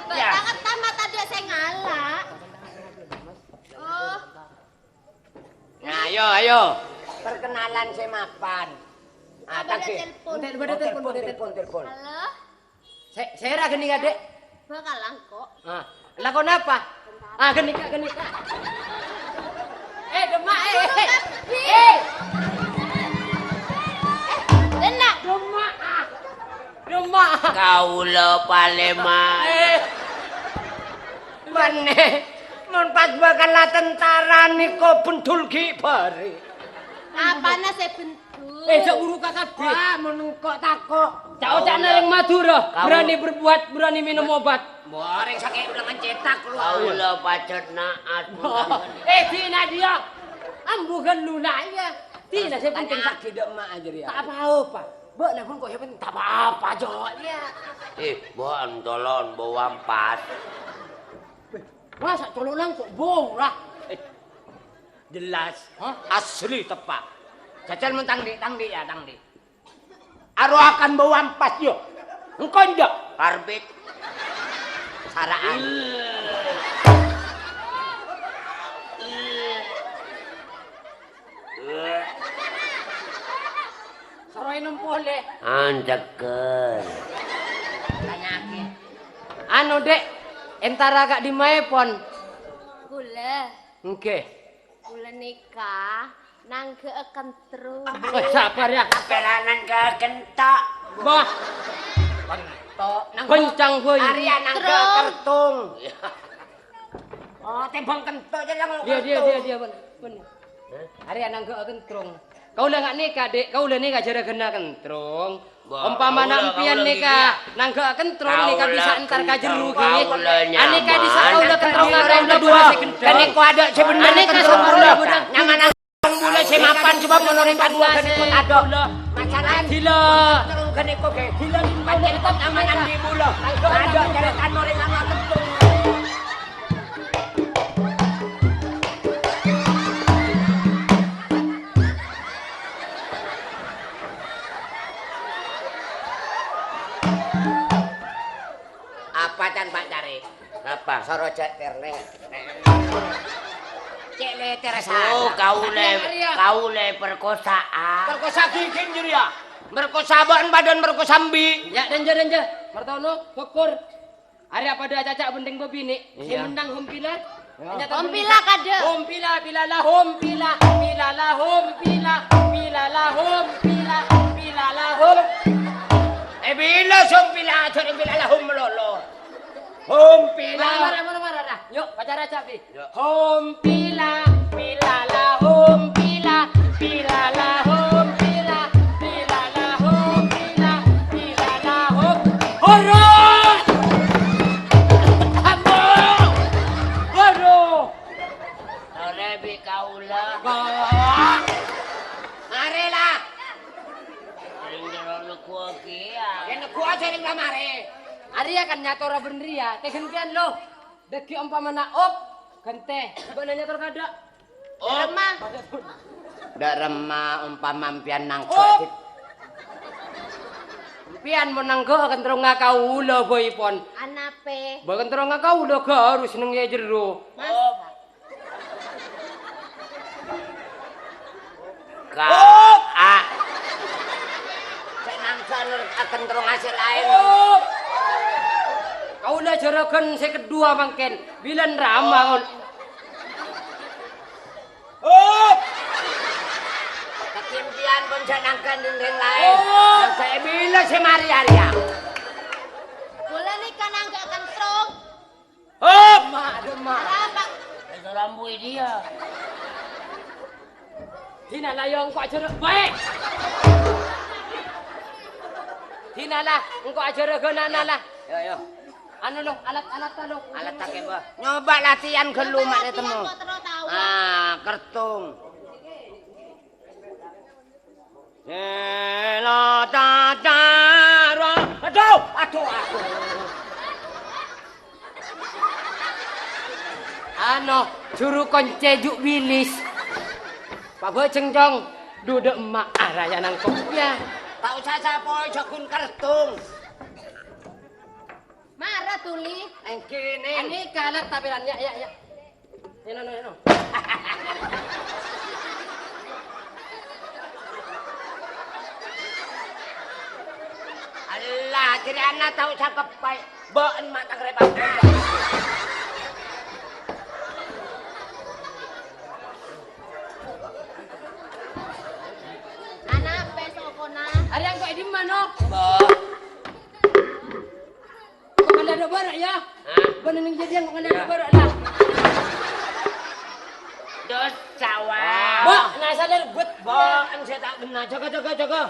Bâ-, Iyâ. Tangan tamat tadâ' sè ngala'. Oh. Nah, ayo, ayo. Perkenalan sè mapan. Ah, Apa ada tangke. Telepon? Entar, ada Oh, telepon, telepon, ada telepon, telepon. Halo? Sè-, sèra ghânèka, Dhi'? Bhâkal langko'. Ah, lakon apa? Tentara. Ah, ghânèka, ghânèka. Eh, Demak, eh, eh. Halo, Kak. Eh. Eh, Demak. Demak, ah. Demak. Kaulâ Palèma. Eh. Bânnè, mon pas bhâkal la tentara nèko bendul ghi' bâri'. Apana sè bendul? Eh, jhâ' buru ka kabbhi. Wah, mon engko' tako'. Ca'-oca'na rèng Madhurâ, Kamu- berani berbuat, berani minum obat. Wah, rèng sakè' ulangan cetak lu. Kaulâ pajhât na'at. Eh, dina dia. Ambu ghâllu la iyâ. Dina sè penting Tanya tak. Ghi' dâ' emma' jârèya. Ta' apa-apa. Bâ'na pon kok sè penting ta' apa-apa, Jo. Iyâ. Eh, bâ'en tolon bâ' wampas. Masa' colo'na kok bâ' ora? Eh, jelas. Hah? Asli teppa'. Jhâjhâl mon tang dhi', tang dhi' yâ, tang dhi'. Arowakan bâ' wampas, yo. Engko' enjâ'. Karbit. Sara'an. Soro ènom polè. Anjegghâl. Tanya'aghi. Anu, Dek, entara ka'dimmaèpon? Kulâ. Èngghi. Kulâ nèka nangghâ'â kentrung. Wah, sabar, ya. Apa la nangghâ'â kento'? Wah. Kento'. Nangghâ-, Kencang, boy. Arèya nangghâ'â Kentrung. Kertung. Oh, tèmbhâng kento' jâ' la Dia, dia, dia, kentrung. Dia, pon, pon. Hah? Arèya nangghâ'â kentrung. Kaulâ nga' nèka, Dek. Kaulâ nèka jârâghânna kentrung. Wah, Ompamana kaulâ, empèyan kaulâ nèka ghi, ya. Nangghâ'â kentrung nèka Kaulâ bisa entar ka kentrung, jero, ghi. Kaulâ nyaman. Anèka dissa' kaulâ kentrung, kaulâ dua sè gendheng. Anèka adâ' sè bhendher. Anèka kentrung kaulâ. Nyaman. Bulâ sè mapan sebab mono rèng kadua ghânèko tadâ'. Masalah. Gila. Terus ghânèko ghi. Gila. Pancèn kok aman andi bulâ. Tadâ' carètana rèng ana tentu. Apa can Pak carè? Apa? Soro jhâ' terlèr. Cè' lètèr Oh, sana. Kaulâ, Arèya, arèya. Kaulâ perkosaan. Perkosa ghi' jârèya. Merkosa bâ'en padâna merkosa embi'. Ya, dânjâ, dânjâ. Martono, gugur. Arèya padâ acaca' bhândheng bâbinè'. Sè Iya. Mennang hom pila. Ya. Hom pila kadâ'. Hom pila, pila la hom pila, pila la hom pila, pila la hom pila, pila la hom. Eh, pila hom pila, ajhâr pila la hom malolo. Hom pila. Mara, mara, mara, mara, ra. Yo, pacara aja, Bi. Yo. Hom pila, pila la hom pila, pila la hom pila, pila la hom pila, pila la hom. Horor! Ambo! Waduh! Sore bi kaula. Bah! Mare lah! Paling jero negghuwâ kèya. Ya negghuwâ aja ning lamare. Arèya kan nyatora bhender ya, tè ghântèyan lo. Dhâggi' ompamana op, ghântè. Bâ'na nyator kadâ'. Op. Rema. Dâ' remma ompama empèyan nangghâ' Op. Empèyan mon nangghâ' kentrong kaulâ bhâi pon. Anape? Bâ kentrong kaulâ ghârus neng è jero. Mas. Op. Ka-, Op! A. Cè' nang jalur Akan terro ngasè laèn. Oh! Kaulâ jhurâghân sè kedua mangkèn. Bilân rama kaulâ. Oh! Katimpian pon jhâ' nangghâ dhing-dhing laèn. Oh! Nangghâ bilâ sè marè arèya. Kaulâ nèka nangghâ kentrong. Hop! Mak, aduh, Mak. Ada apa? Itu lampu dia. Dina la, yo, engko' ajhârâ-, baik. Dina la, engko' ajhârâghânana la. Yo, yo. Anu lo, alat-alat lo. Alat ta' kèbâ. Nyoba latihan ghâllu, Mak, latihan, temmo. Kok terus tahu? Ah, kertung. Sela tataro. Aduh, aduh, aduh. Ano, juru koncè ju' bilis. Pabâjâng, Cong. Duduk emak araya nangkok. Ya. Ta' osa sapoy jagun kertung. Mara tuli. Èngghi, Nèng. Ani kalat tapilan, ya, ya, ya. Eno, no, eno. Allah, jârèya ana' tao cakep bae. Bâ'en ma' tang repot. Ana' pe sokona? Arèya engko' è dimma, no? Bo. Kok kandha' bârâ', ya? Hah? Bâ'na neng jâdiyân kok kandha' bârâ', la. Dosa, wa. Ba, na sadar, buet. Bâ'en sè ta' genna. Jâgâ, jâgâ, jâgâ.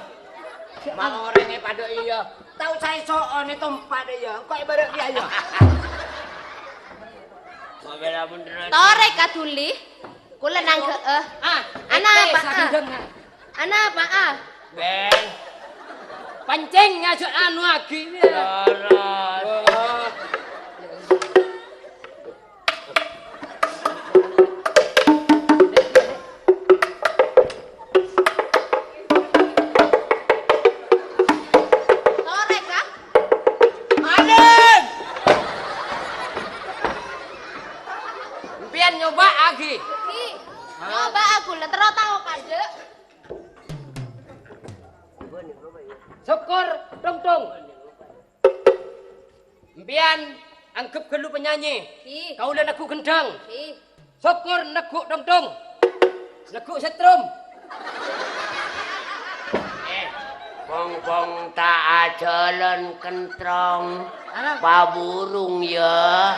Ma' orèng è padâ iyâ. Tao saè so'on è tompa' dâ' iyâ. Engko' è bârâ' iyâ. Torè ka Duli. Kaulâ nangghâ'â. Ah, ana' apa, ah? Ana' apa, ah? Ben. Pancèng ngajhâk anu aghi, ya. Leres. Torè, Kak. Malem! Empèyan nyoba aghi. Ki, nyoba aku, la terro tao kandha'. Sokkor, Tong-tong. Empèyan angghep ghâllu penyanyi. Ki. Kaulâ neggu' gendhâng. Ki. Sokkor neggu' tongtong. Neggu' setrum. Eh, bong-bong ta' ajhâlân kentrong. Apa? Paburung, ya.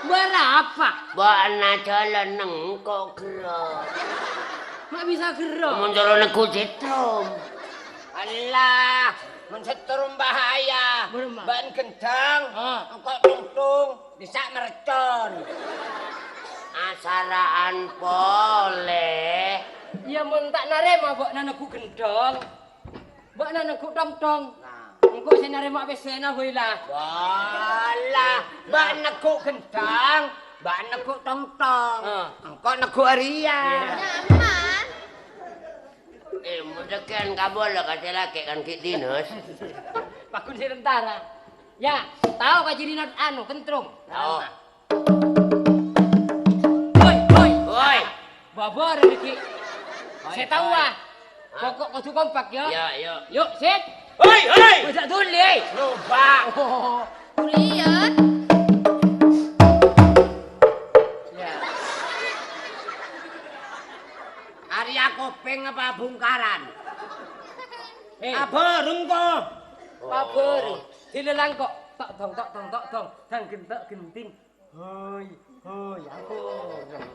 Bârâmpa? Bâ'na ajhâlân nengko' gherrâ. Ma' bisa gherrâ? Mon cara neggu' setrum. Allah, mon setrum bahaya. Bârâmpa? Bâ'en gendhâng, ah, engko' tongtong. Bisa mercon. Asara'an polè. Iyâ, mon ta' narèma bâ'na neggu' gendhâng, bâ'na neggu' tongtong. Nah. Engko' sè narèma pèssèna, bhâi, la. Walah, bâ'na neggu' gendhâng, bâ'na neggu' tongtong. Ah. Engko' neggu' arèya. Iyâ. Nyaman. Eh, mudhâghân kabâlâ ka sè lakè' kan ghi' dinas. Paggun sè tentara. Ya, tao ka jhârèya anu, kentrong. Tao. Woi, woi. Woi. Bâbâr nèka. Woi, sè tao, woi. Ah. Pokok kodhu kompak, ya. Ya, ya. Yuk, sip. Hei, hei. Aja' dhuli. Lobang. Oh, dhuli, ya. Ya. Arèya kopèng apa bungkaran? Eh. Abhâreng, kok. Abhâreng. Dilelangko'. Tok dong, tok dong, tok dong. Dang gentok genting. Hoi, hoi, abhâreng.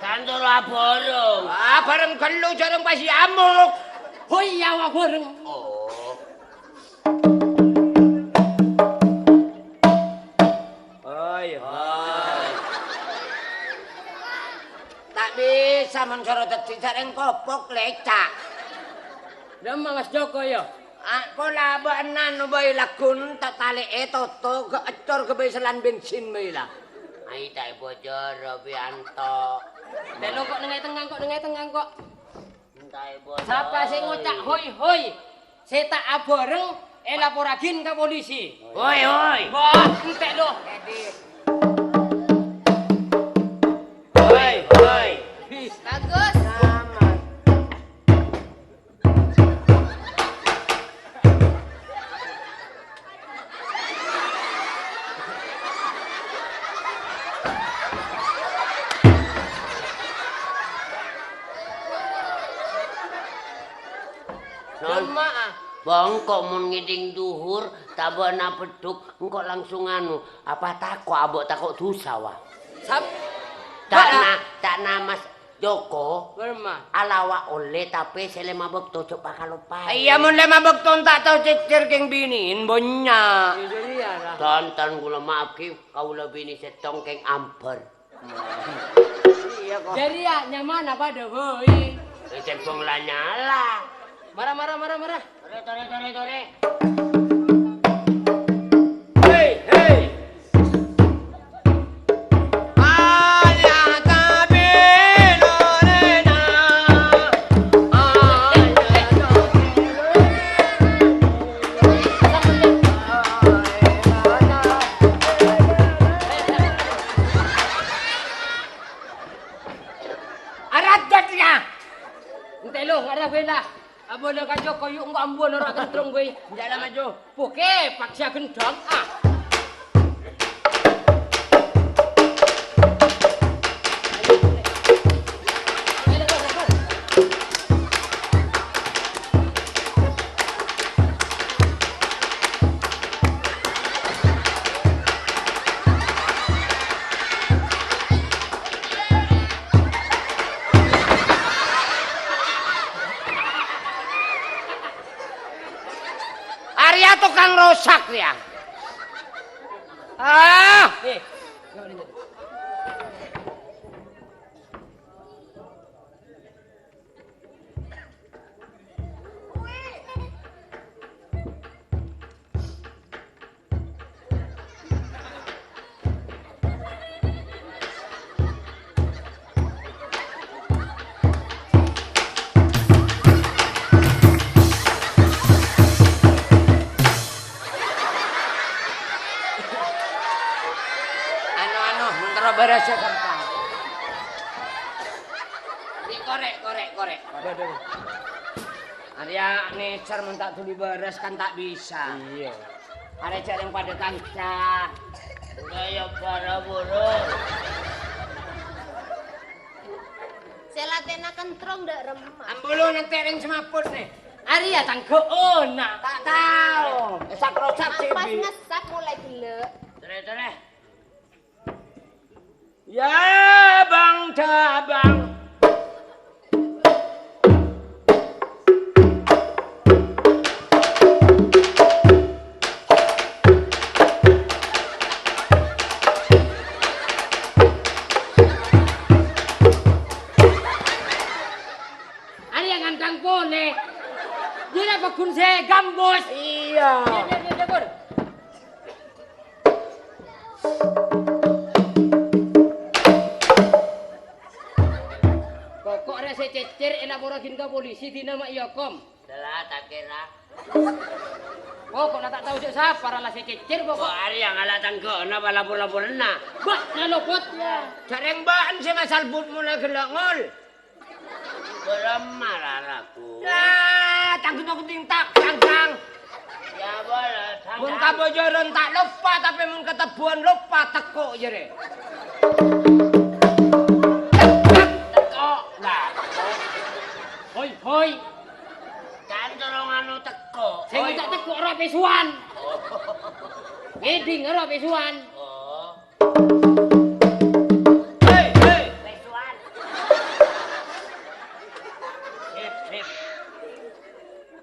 Kantoro abhâreng. Abhâreng ghâllu jhâreng pas yamuk. Hoi, ya, abhâreng. Oh. Oi, oi. Ta' bisa mon soro dhâddhi sareng kopok lecak. Dâ' emma, Mas Joko, ya? Ah, pola bâ'na no bhâi lagghu ta' talè'è toto, ga' eccor ga' bhâi sellan bensin bhâi la. Ai, ta' bocor, Robianto. Telo kok nengè tengnga, kok nengè tengnga, kok. Sapa sè ngoca' hoi, hoi? Sè ta' abhâreng, èlaporraghin ka polisi. Hoi, hoi. Wah, entek lo. Hoi, hoi. Bagus. Aman. Bârâmma'a. Bâ, engko' mon ngèdhing dhuhur, ta' bâ'na peddhuk, engko' langsung anu, apa tako' abâ' tako' dhusa, wa? Sap-, ta' Bâ', na-, ta' na Mas Joko. Bârâmma. Alawa ollè, tapè sè lèma bâkto jhâ' pakaloppaè. Iyâ, mon lèma bâkto ta' tao cècèr kèng binè'èn, bânnya'. Iyâ, jârèya, ra. Tonton kaulâ, maaf, Ki, kaulâ binè sèttong kèng ambhâr. Iyâ, kok. Jârèya nyamana padâ bhâi. Cembung la nyala. Mara, mara, mara, mara. Tore, tore, tore, tore. Hei, hei. Ala tabe lorena. Ala tabe lorena. Aradat, ya! Entelo, arah bela. Abona ka Joko, yu' engko' ambuwâna ora kentrong, kowe. Enjâ' la maju. Oke, paksa gendhong, ah. Arèya tokang rosak, rèya. Ah! Anu, anu, mentara barasa gampang. Ini korek, korek, korek. Aduh, aduh. Arèya nèsèr mon ta' dhuli bârâs kan ta' bisa. Iyâ. Arèya jhâ' rèng padâ kanca. Enggak ya para burung. Sè latèna kentrong dâ' remma. Ambulu nanti rèng semaput nih. Arèya tanggo'ona. Ta' tao. Esak-rosak. Pas sih, Bi. Ngesak mulai gellâ'. Terus, terus. Ya, Bang Jabang. Arèya ngandhâng polè. Jârèya paggun sè gambus. Iyâ. Iyâ, iyâ, iyâ, iyâ, Bur. Pokok rè sè cècèr èlapora ghin ka polisi, dina ma' èokom. Sala ta' kèra. Pokok la ta' tao jâ' sapa ra la sè cècèr, pokok. Kok arèya ngala' tanggo'ona apa lapor-laporanna? Bâ', nalopot, ya. Jhâ' rèng bâ'na sè masalbut molaè ghellâ' ngol. Bârâmma ra ragu. Lah, tanggung-tanggung ting tak, tanggang. Ya, boleh, tanggang. Mon kabhâjârân ta' loppa, tapè mon katebbhuwân loppa, tekko' jârèya. Tekko'. Lah, tekko'. Hoi, hoi. Kan corong anu tekko'. Sè ngoca' tekko' ro' pèsowan. Oh. Ngèdhing ro' pèsowan. Oh. Hei, hei. Pesuan. Sip, sip.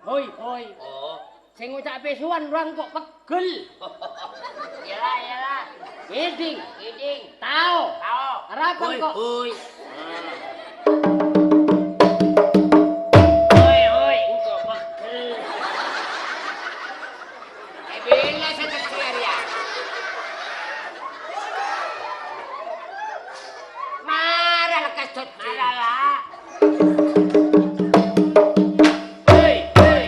Hoi, hoi. Oh. Sè ngoca' pesuan rowa engko' pegghel. Iyâ la, iyâ la. Ngèdhing. Ngèdhing. Tao. Tao. Arapa engko'? Hoi, hoi. Hoi, hoi, engko' pegghel. È, bilâ sè tekka rèya? Mara lekkas dhâddhi. Mara, la. Hei, hei.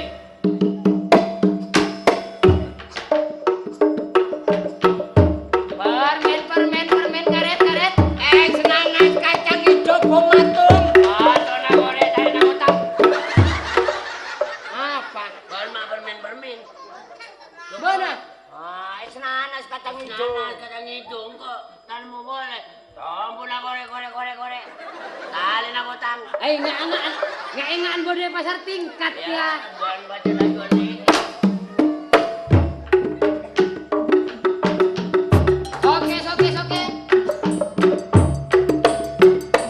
Permen, permen, permen, karet, karet. Eh, senangan kacang Enga'-enga'an bâdâ è pasar tingkat, ya. Bukan baca lagu ni. Oke, oke, oke.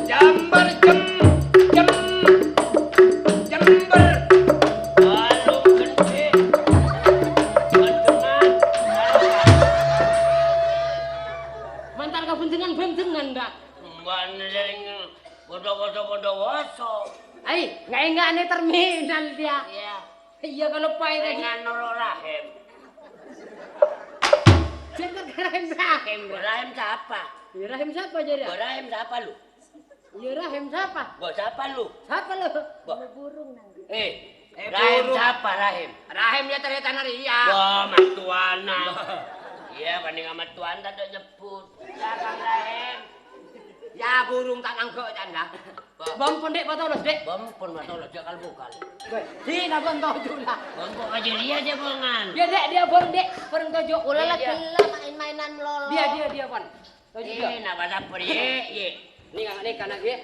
Jember, jem, jem, jember. Waduh, gede. Gandengan. Mantar ka bendengan-bendengan, dah. Bukan sering. Podo-podo, podo woso. Ai, enga'-enga'an è terminal dia. Iya. Iya, kalau pai tadi. Dengan noro Rahim. Jangan Rahim, Rahim. Rahim siapa? Ya, Rahim siapa jadi? Rahim siapa lu? Ya, Rahim siapa? Bo, siapa lu? Siapa lu? Bo. Burung nanti. Eh, Eh, Rahim burung. Siapa, Rahim? Rahim ya cerita nari ya. Wah, matuana. Iya, paning matuan tadi nyebut. Ya, Kang Rahim. Ya, burung tak nanggo' kan, lah. Bom pun, Dek, batolos, Dek. Bom pun batolos, jek kal bukal. Weh, di, napa toju' lah? Bom kok aja dia aja bongan. Dia, Dek, dia bom, Dek. Bareng toju'. Ulala Iya, iya. Gila main-mainan melolo. Dia, dia, dia, pon. Toju' dia. Eh, napa sabar, ye, ye. Ini nggak, ini kanak, ye.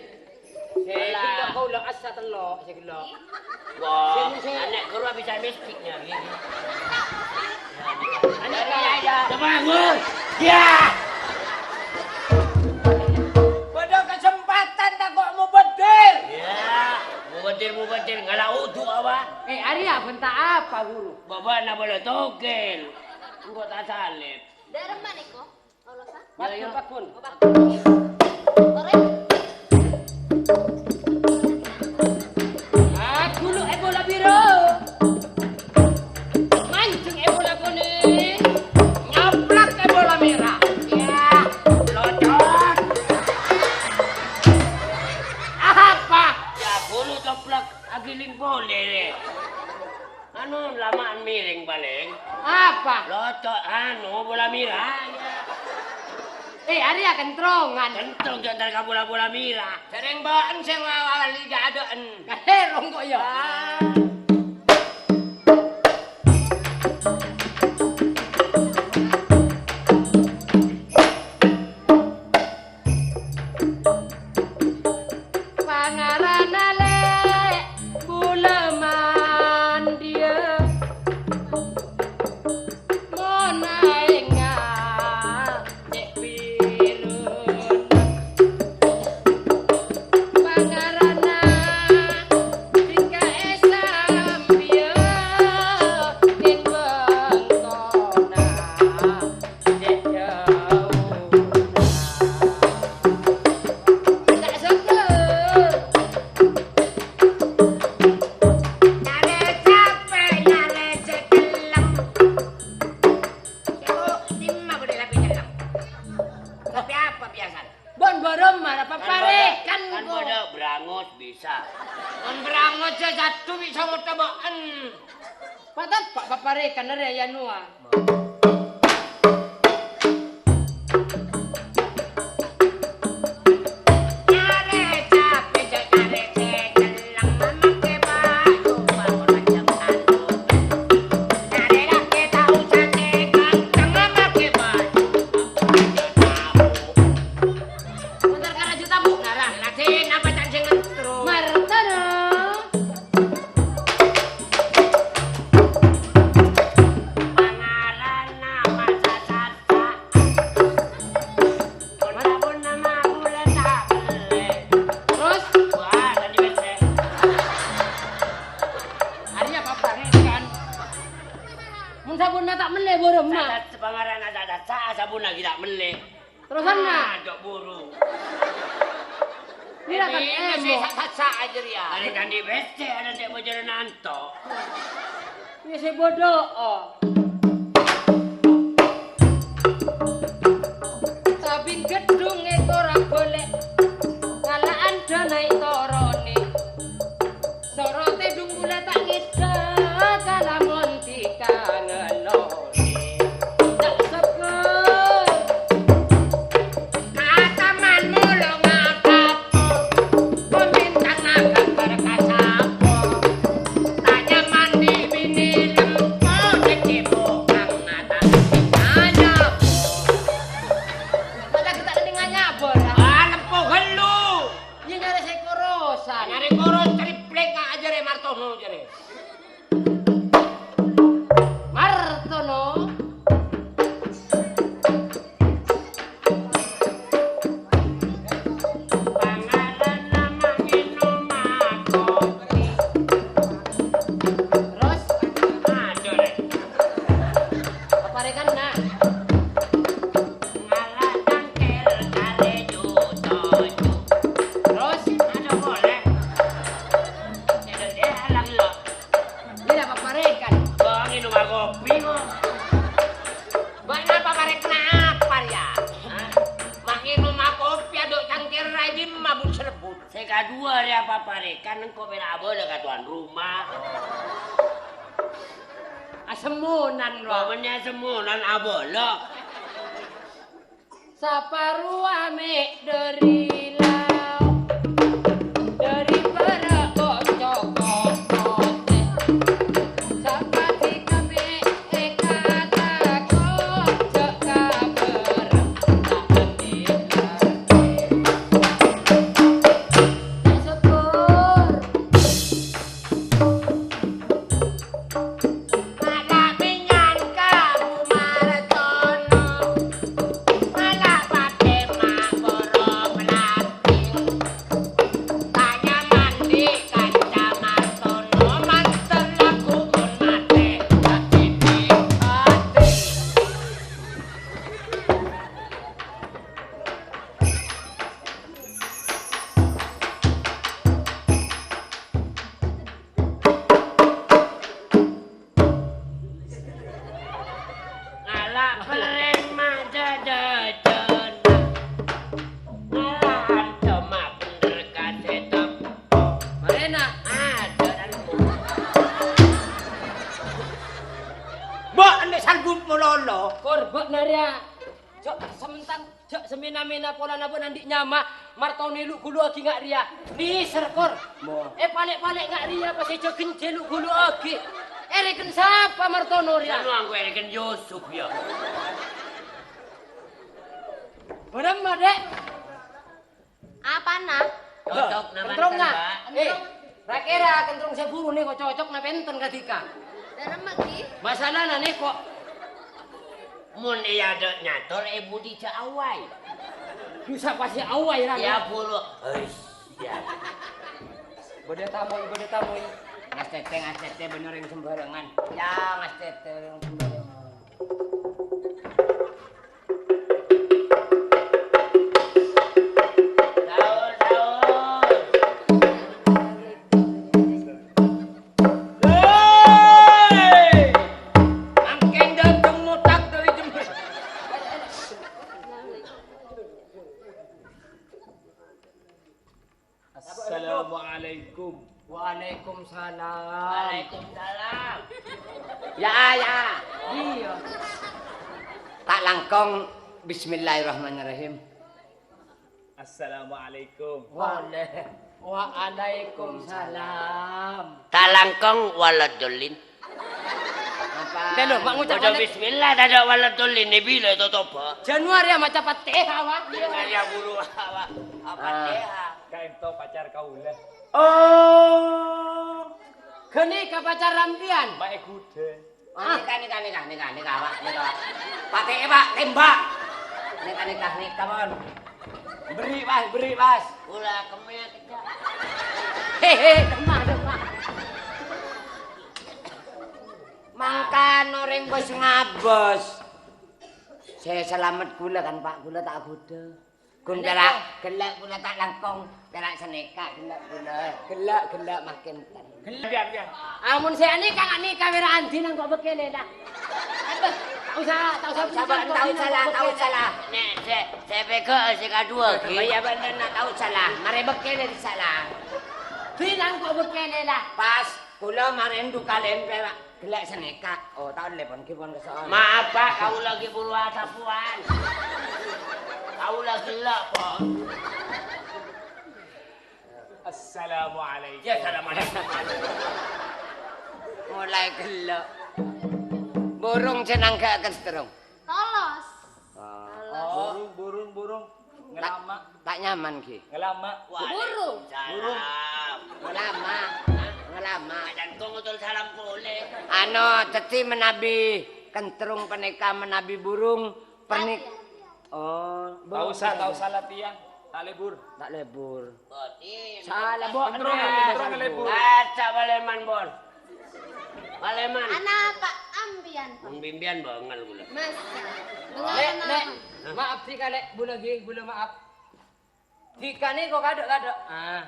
Saya Alah. Gila kau lah asa telok, saya gila. Wah, Sini, sini. Anak guru bisa mistik ya, ye. Anak Iya, iya. Coba, Gus. Ya. Pada kesempatan tak kok mau bedir. Ya, mau bedir, mau bedir, nggak lah udu apa? Eh, Arya, bentar apa, Guru? Bapak nak boleh togel. Enggak tak salib. Darem mana kok? Olosan? Yo, yo. Pakun, pakun. Oh, pakun. Korek. Ah, gulu è bola biru. Mancing è bola kuning. Nyaplak è bola merah. Ya, locot. Apa? Ya, gulu coplak agiling boleh, deh. Anu, lamaan miring palèng. Apa? Locot, anu, bola mira. Eh, arèya kentrongan. Kentrong jhâ' entar ka bola-bola mira. Sèrèng bâ'en sè ngawali jhâ' adâ'en. Katerong kok, ya? Ah. Pangarana lè' bulâ mandiyâ, mon aèngnga cè' biruna. Pangarana sèngka èsambiyâ ning bengkona. Tapi apa biasa? Bon boroma, apa Kan parekan pada, kan kok. Pada brangot bisa. Kan brangot sè satu bisa ngotabaan. Pateppa' paparekan arè ya Noah. Bentar, karaju tabu. Ngarang, Raden, apa ca'na sè ngetro? Martana. Pangarana masa sasa. Pon-pon nama bulan tak beli. Terus? Wah, tadi becek. Hari apa, Pak? Kan? Mun sabunna ta' mellè, boroma. Sasa, pangarana sasa, sasa, sabunna ghi' ta' mellè. Terrosanna? Ah, jhâ' buru. Ira kan Ini emo. Masih sasa aja ya. Ada kandi becek, ada cek bocoran nanto. Ya sè bodoh, oh. Tapi gedung itu ora boleh. Kalaan dana itu oroni. Sorote dhung mula ta' ngedha, kalamun dikangelone. Ta' seger. Kataman molo ngatapo, pemintang ngagabar kasapo. Tanya mandi bini lempo, cecep Triplek nga' ajârè Martono jârè. Martono. Pangalanna mangènom kopi. Terros? Aduh, rè. Paparèkanna. Ngala' cangkèr arè ju-toju. Terros? Aduh, polè. Jârèya alang lo. Iyâ, paparèkan. Kok ngènom kopi kok? Bâ'na paparèk napa, yâ? Hah? Ma' ngènom kopi, adhu' cangkèr rajin mabut-serbut. Sè kaduwâ rèya paparèkan, engko' pèra' abâlâ ka towan roma. Asemmonan, Ro. Kok bânnè asemmonan abâlâ? Saparowa mè' dhâri lao, dhâri bârâ' kocok potè. Sapadhika mè' èkatako, jhâ' kabârâ' ta' andhi-andhi. Syukur. Mala' mènyan ka Bu Martono, mala' patè ma' boro' pelatih. Tanya mandi kanca Martono, manter lagu mon matè, tapi di ati. Ngala' perrèng ma' jhâjhâjhâna. Ngala' anto ma' bhender ka sè teppo. Marèna. Adâ'. Mbok, andi' sanggup malolo. Kor, bâ'na rèya. Jhâ' sementan. Jhâ' samèna-mèna polana bâ'na andi' nyama, Martono èlu'-gulu'aghi nga' rèya. Nèser, Kor. Mo. Èpalè'-palè' nga' rèya, pas èjhâ' ghânjhâ èlu'-gulu'aghi. Èrèken sapa Martono rèya? Anu anggo èrèken Yusuf, yâ. Bârâmma, Dek? Apana? Cocok na kentrong, manten, na? Mbak. Eh, ra-kèra kentrong sè buru nèko cocok na pènten kadhika? Dâremma, Ki. Masalana nèko. Mon è adâ' nyator, è budi jhâ' awai. Dusa pasti awai, ra, ya, buru. Hais, ya. Bâdâ tamoy, bâdâ tamoy. Ngastètè, ngastètè, bânnè orèng sembarangan. Ya, ngastètè orèng sembarangan. Sahur, sahur. Hei! Mangkèn dâteng motak dâri jembhâr. Assalamualaikum. Waalaikumsalam. Waalaikumsalam. Ya, ya. Iyâ. Ta' langkong, bismillahirrahmanirrahim. Assalamualaikum. Waalai-, waalaikumsalam. Ta' langkong, waladdallin. Apa? Ente lho, mak ngucap Baca wala- bismillah, tadâ' waladdallin, nè bilâ totobhâ? Januari ama' ca' Fatihah, Pak. Iya. Kaya bulu, apa? Apa Ah. Fatihah? Kaènto pacar kaulâ. Oh. Ghânèka pacar sampèyan? Ma'è ghudhâ. Ah, nèka, nèka, nèka, nèka, nèka, Pak, nèka, Pak. Patè'è, Pak, tembak. Nèka, nèka, nèka, mon. Beri, Mas, beri, Mas. Ula kemnya kejap. Hehe, demah, demah. Mangkana orèng bos ngabos. Sè salamet ghulâ kan, Pak, ghulâ ta' aghudhâ. Ghun pèra', ghellâ' ghulâ ta' langkong, pèra' sanèka ghellâ' ghulâ. Ghellâ', ghellâ' makin ten. Ghellâ', biar, biar. Amon sè anèka nga' nèka pèra' andi' nangko' bâkkèlè, la. Aduh, ta' osa, ta' osa, ta' osa, ta' osa, la. Nè', sè, sè pèghâ' sè kaduwâ, Ki. Oh, iyâ, bhender, na', ta' osa, la. Marè bâkkèlè, dissa', la. Bi' nangko' bâkkèlè, la. Pas, ghulâ marèn du kalèn pèra'. Ghellâ' sanèka. Oh, ta' ollè, pon, ghi, pon, kaso'on. Maaf, Pak, kaulâ ghi' buru asapuwan. Kaulâ ghellâ', pon. Assalamualaikum. Ya, assalamualaikum. Mulai ghellâ'. Burung sè nangghâ'â kèn seterrong. Tolos. Ah. Burung, burung, burung. Ngelama'. Ta' nyaman, ghi. Ngelama'. Burung. Waalaikumsalam. Ngalama. Ngalama. Ajjhâ' engko' ngotor salam polè. Ano, dhâddhi manabi kentrung panèka manabi burung pernik-, oh, ta' osa, ta' osa latihan. Ta' lebur. Ta' lebur. Salah, Bo. Kentrung, kentrung lebur. Aja Paleman, Bon. Paleman. Ana apa ambiyan, Pak? Mung bimbiyan bangel kula. Mas. Lè', Lè'. Maaf dhika, Lè'. Bulâ ghi, bulâ maaf. Dhika nèko kadhâ'-kadhâ'. Ah.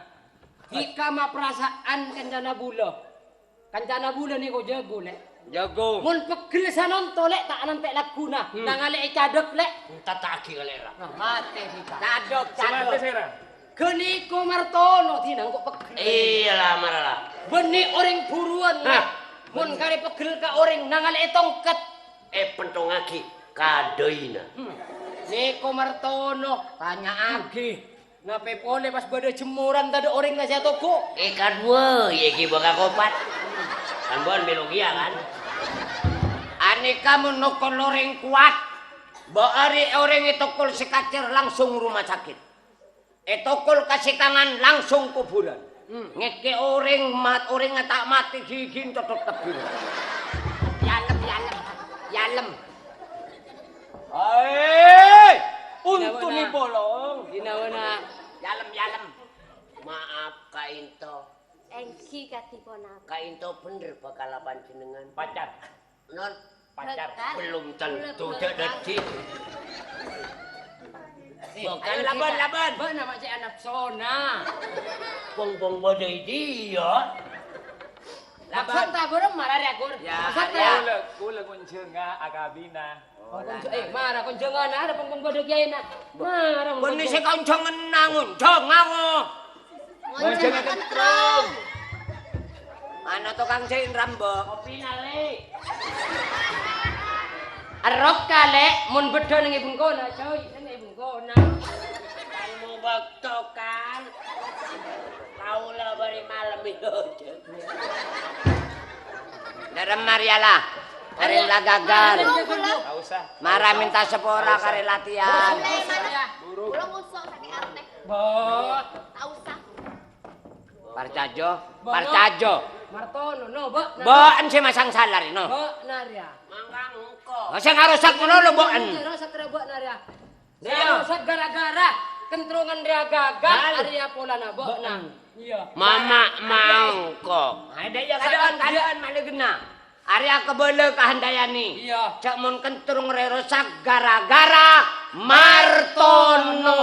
Dhika maparasa'an kancana bulâ. Kancana bulâ nèko jhâghu, Lè'. Jhâghu. Mon pegghel sanonto, Lè', ta' nantè' lagghuna. Hmm. Nangalè ècadhâk, Lè'. Entata'aghi ka lèra. Nah, matè dhika. Cadhâk, cadhâk. Ghânèko Martono dhinang ko' pegghel. Iyâ la, mara la. Bânnè orèng buruwân, Lè'. Hah? Mon karè pegghel ka orèng, nangalè ètongket. Èpèntongngaghi kadâina. Hmm. Nèko Martono, tanya'aghi. Napè polè pas bâdâ jemmoran tadâ' orèng sè atoko'? È, kadhuwâ, iyâ ghi bâ' kakopat. Sampon mèlo kèya, kan? Anèka mon nokol orèng kowat, bâ' arè orèng ètokol sè kacèr langsung rumah sakit. Ètokol ka sè kangan langsung kobhurân. Hmm. Ngèkè orèng mat-, orèngnga ta' matè ghighina codhok tebbhir. Yalem, yalem, yalem. Hai, untungè polong. Dinawana? Yalem, yalem. Maaf, Kaènto. Èngghi kadhi ponapa? Kaènto bhender bhâkal panjhennengngan. Pacar. Non. Pacar. Bhâkal. Belum tentu. Belum tentu. Dhâddhi. Eh, bhâkal ayo, laban, kita. Laban. Bâ'na ma' cè' anapsona. Pong-pong bâdâ è diyâ. Laban. Maksud ta' buru marah ya, Kur? Ya, maksud ya. Kula, kula ngonjhânga akabina. Oh, konjhâ-, eh, mara konjhânganna, ada pong-pong bâdâ kèyaèna. Mara. Bânnè sè konjhânganna ngonjhânga, wo. Ngonjhânga kentrong. Ana tokang jhâi' rambâ'. Kopi nalè. Errok kalè, mon bâdâ neng è bengkona, jhâi' neng è bengkona. Kan mo bâkto, kan. Kaula bâri' malem, yo. Dârem marèya la. Orèng la gagal. Aduh, kula. Nggak usah. Mara mènta sapora karè latihan. Buru. Kula ngusuk sakè' artè. Bo. Nggak usah. Parcajâ, parcajâ. Martono, no, Bo'. Bo'en sè masang salar, no. Bo' narèya. Mangkang engko'. Oh, sè ngarosak ngono lho, bo'en. Sè ngarosak rè Bo' narèya. Iya. Sè ngarosak gara-gara kentrongan rèya gagal, arèya polana bo'en. Iya. Mama mau kok. Ada ya, kadaan, kadaan, mana gena. Arèya kabâlâ ka Handayani. Iya. Jhâ' mon kentrong rè rosak gara-gara Martono.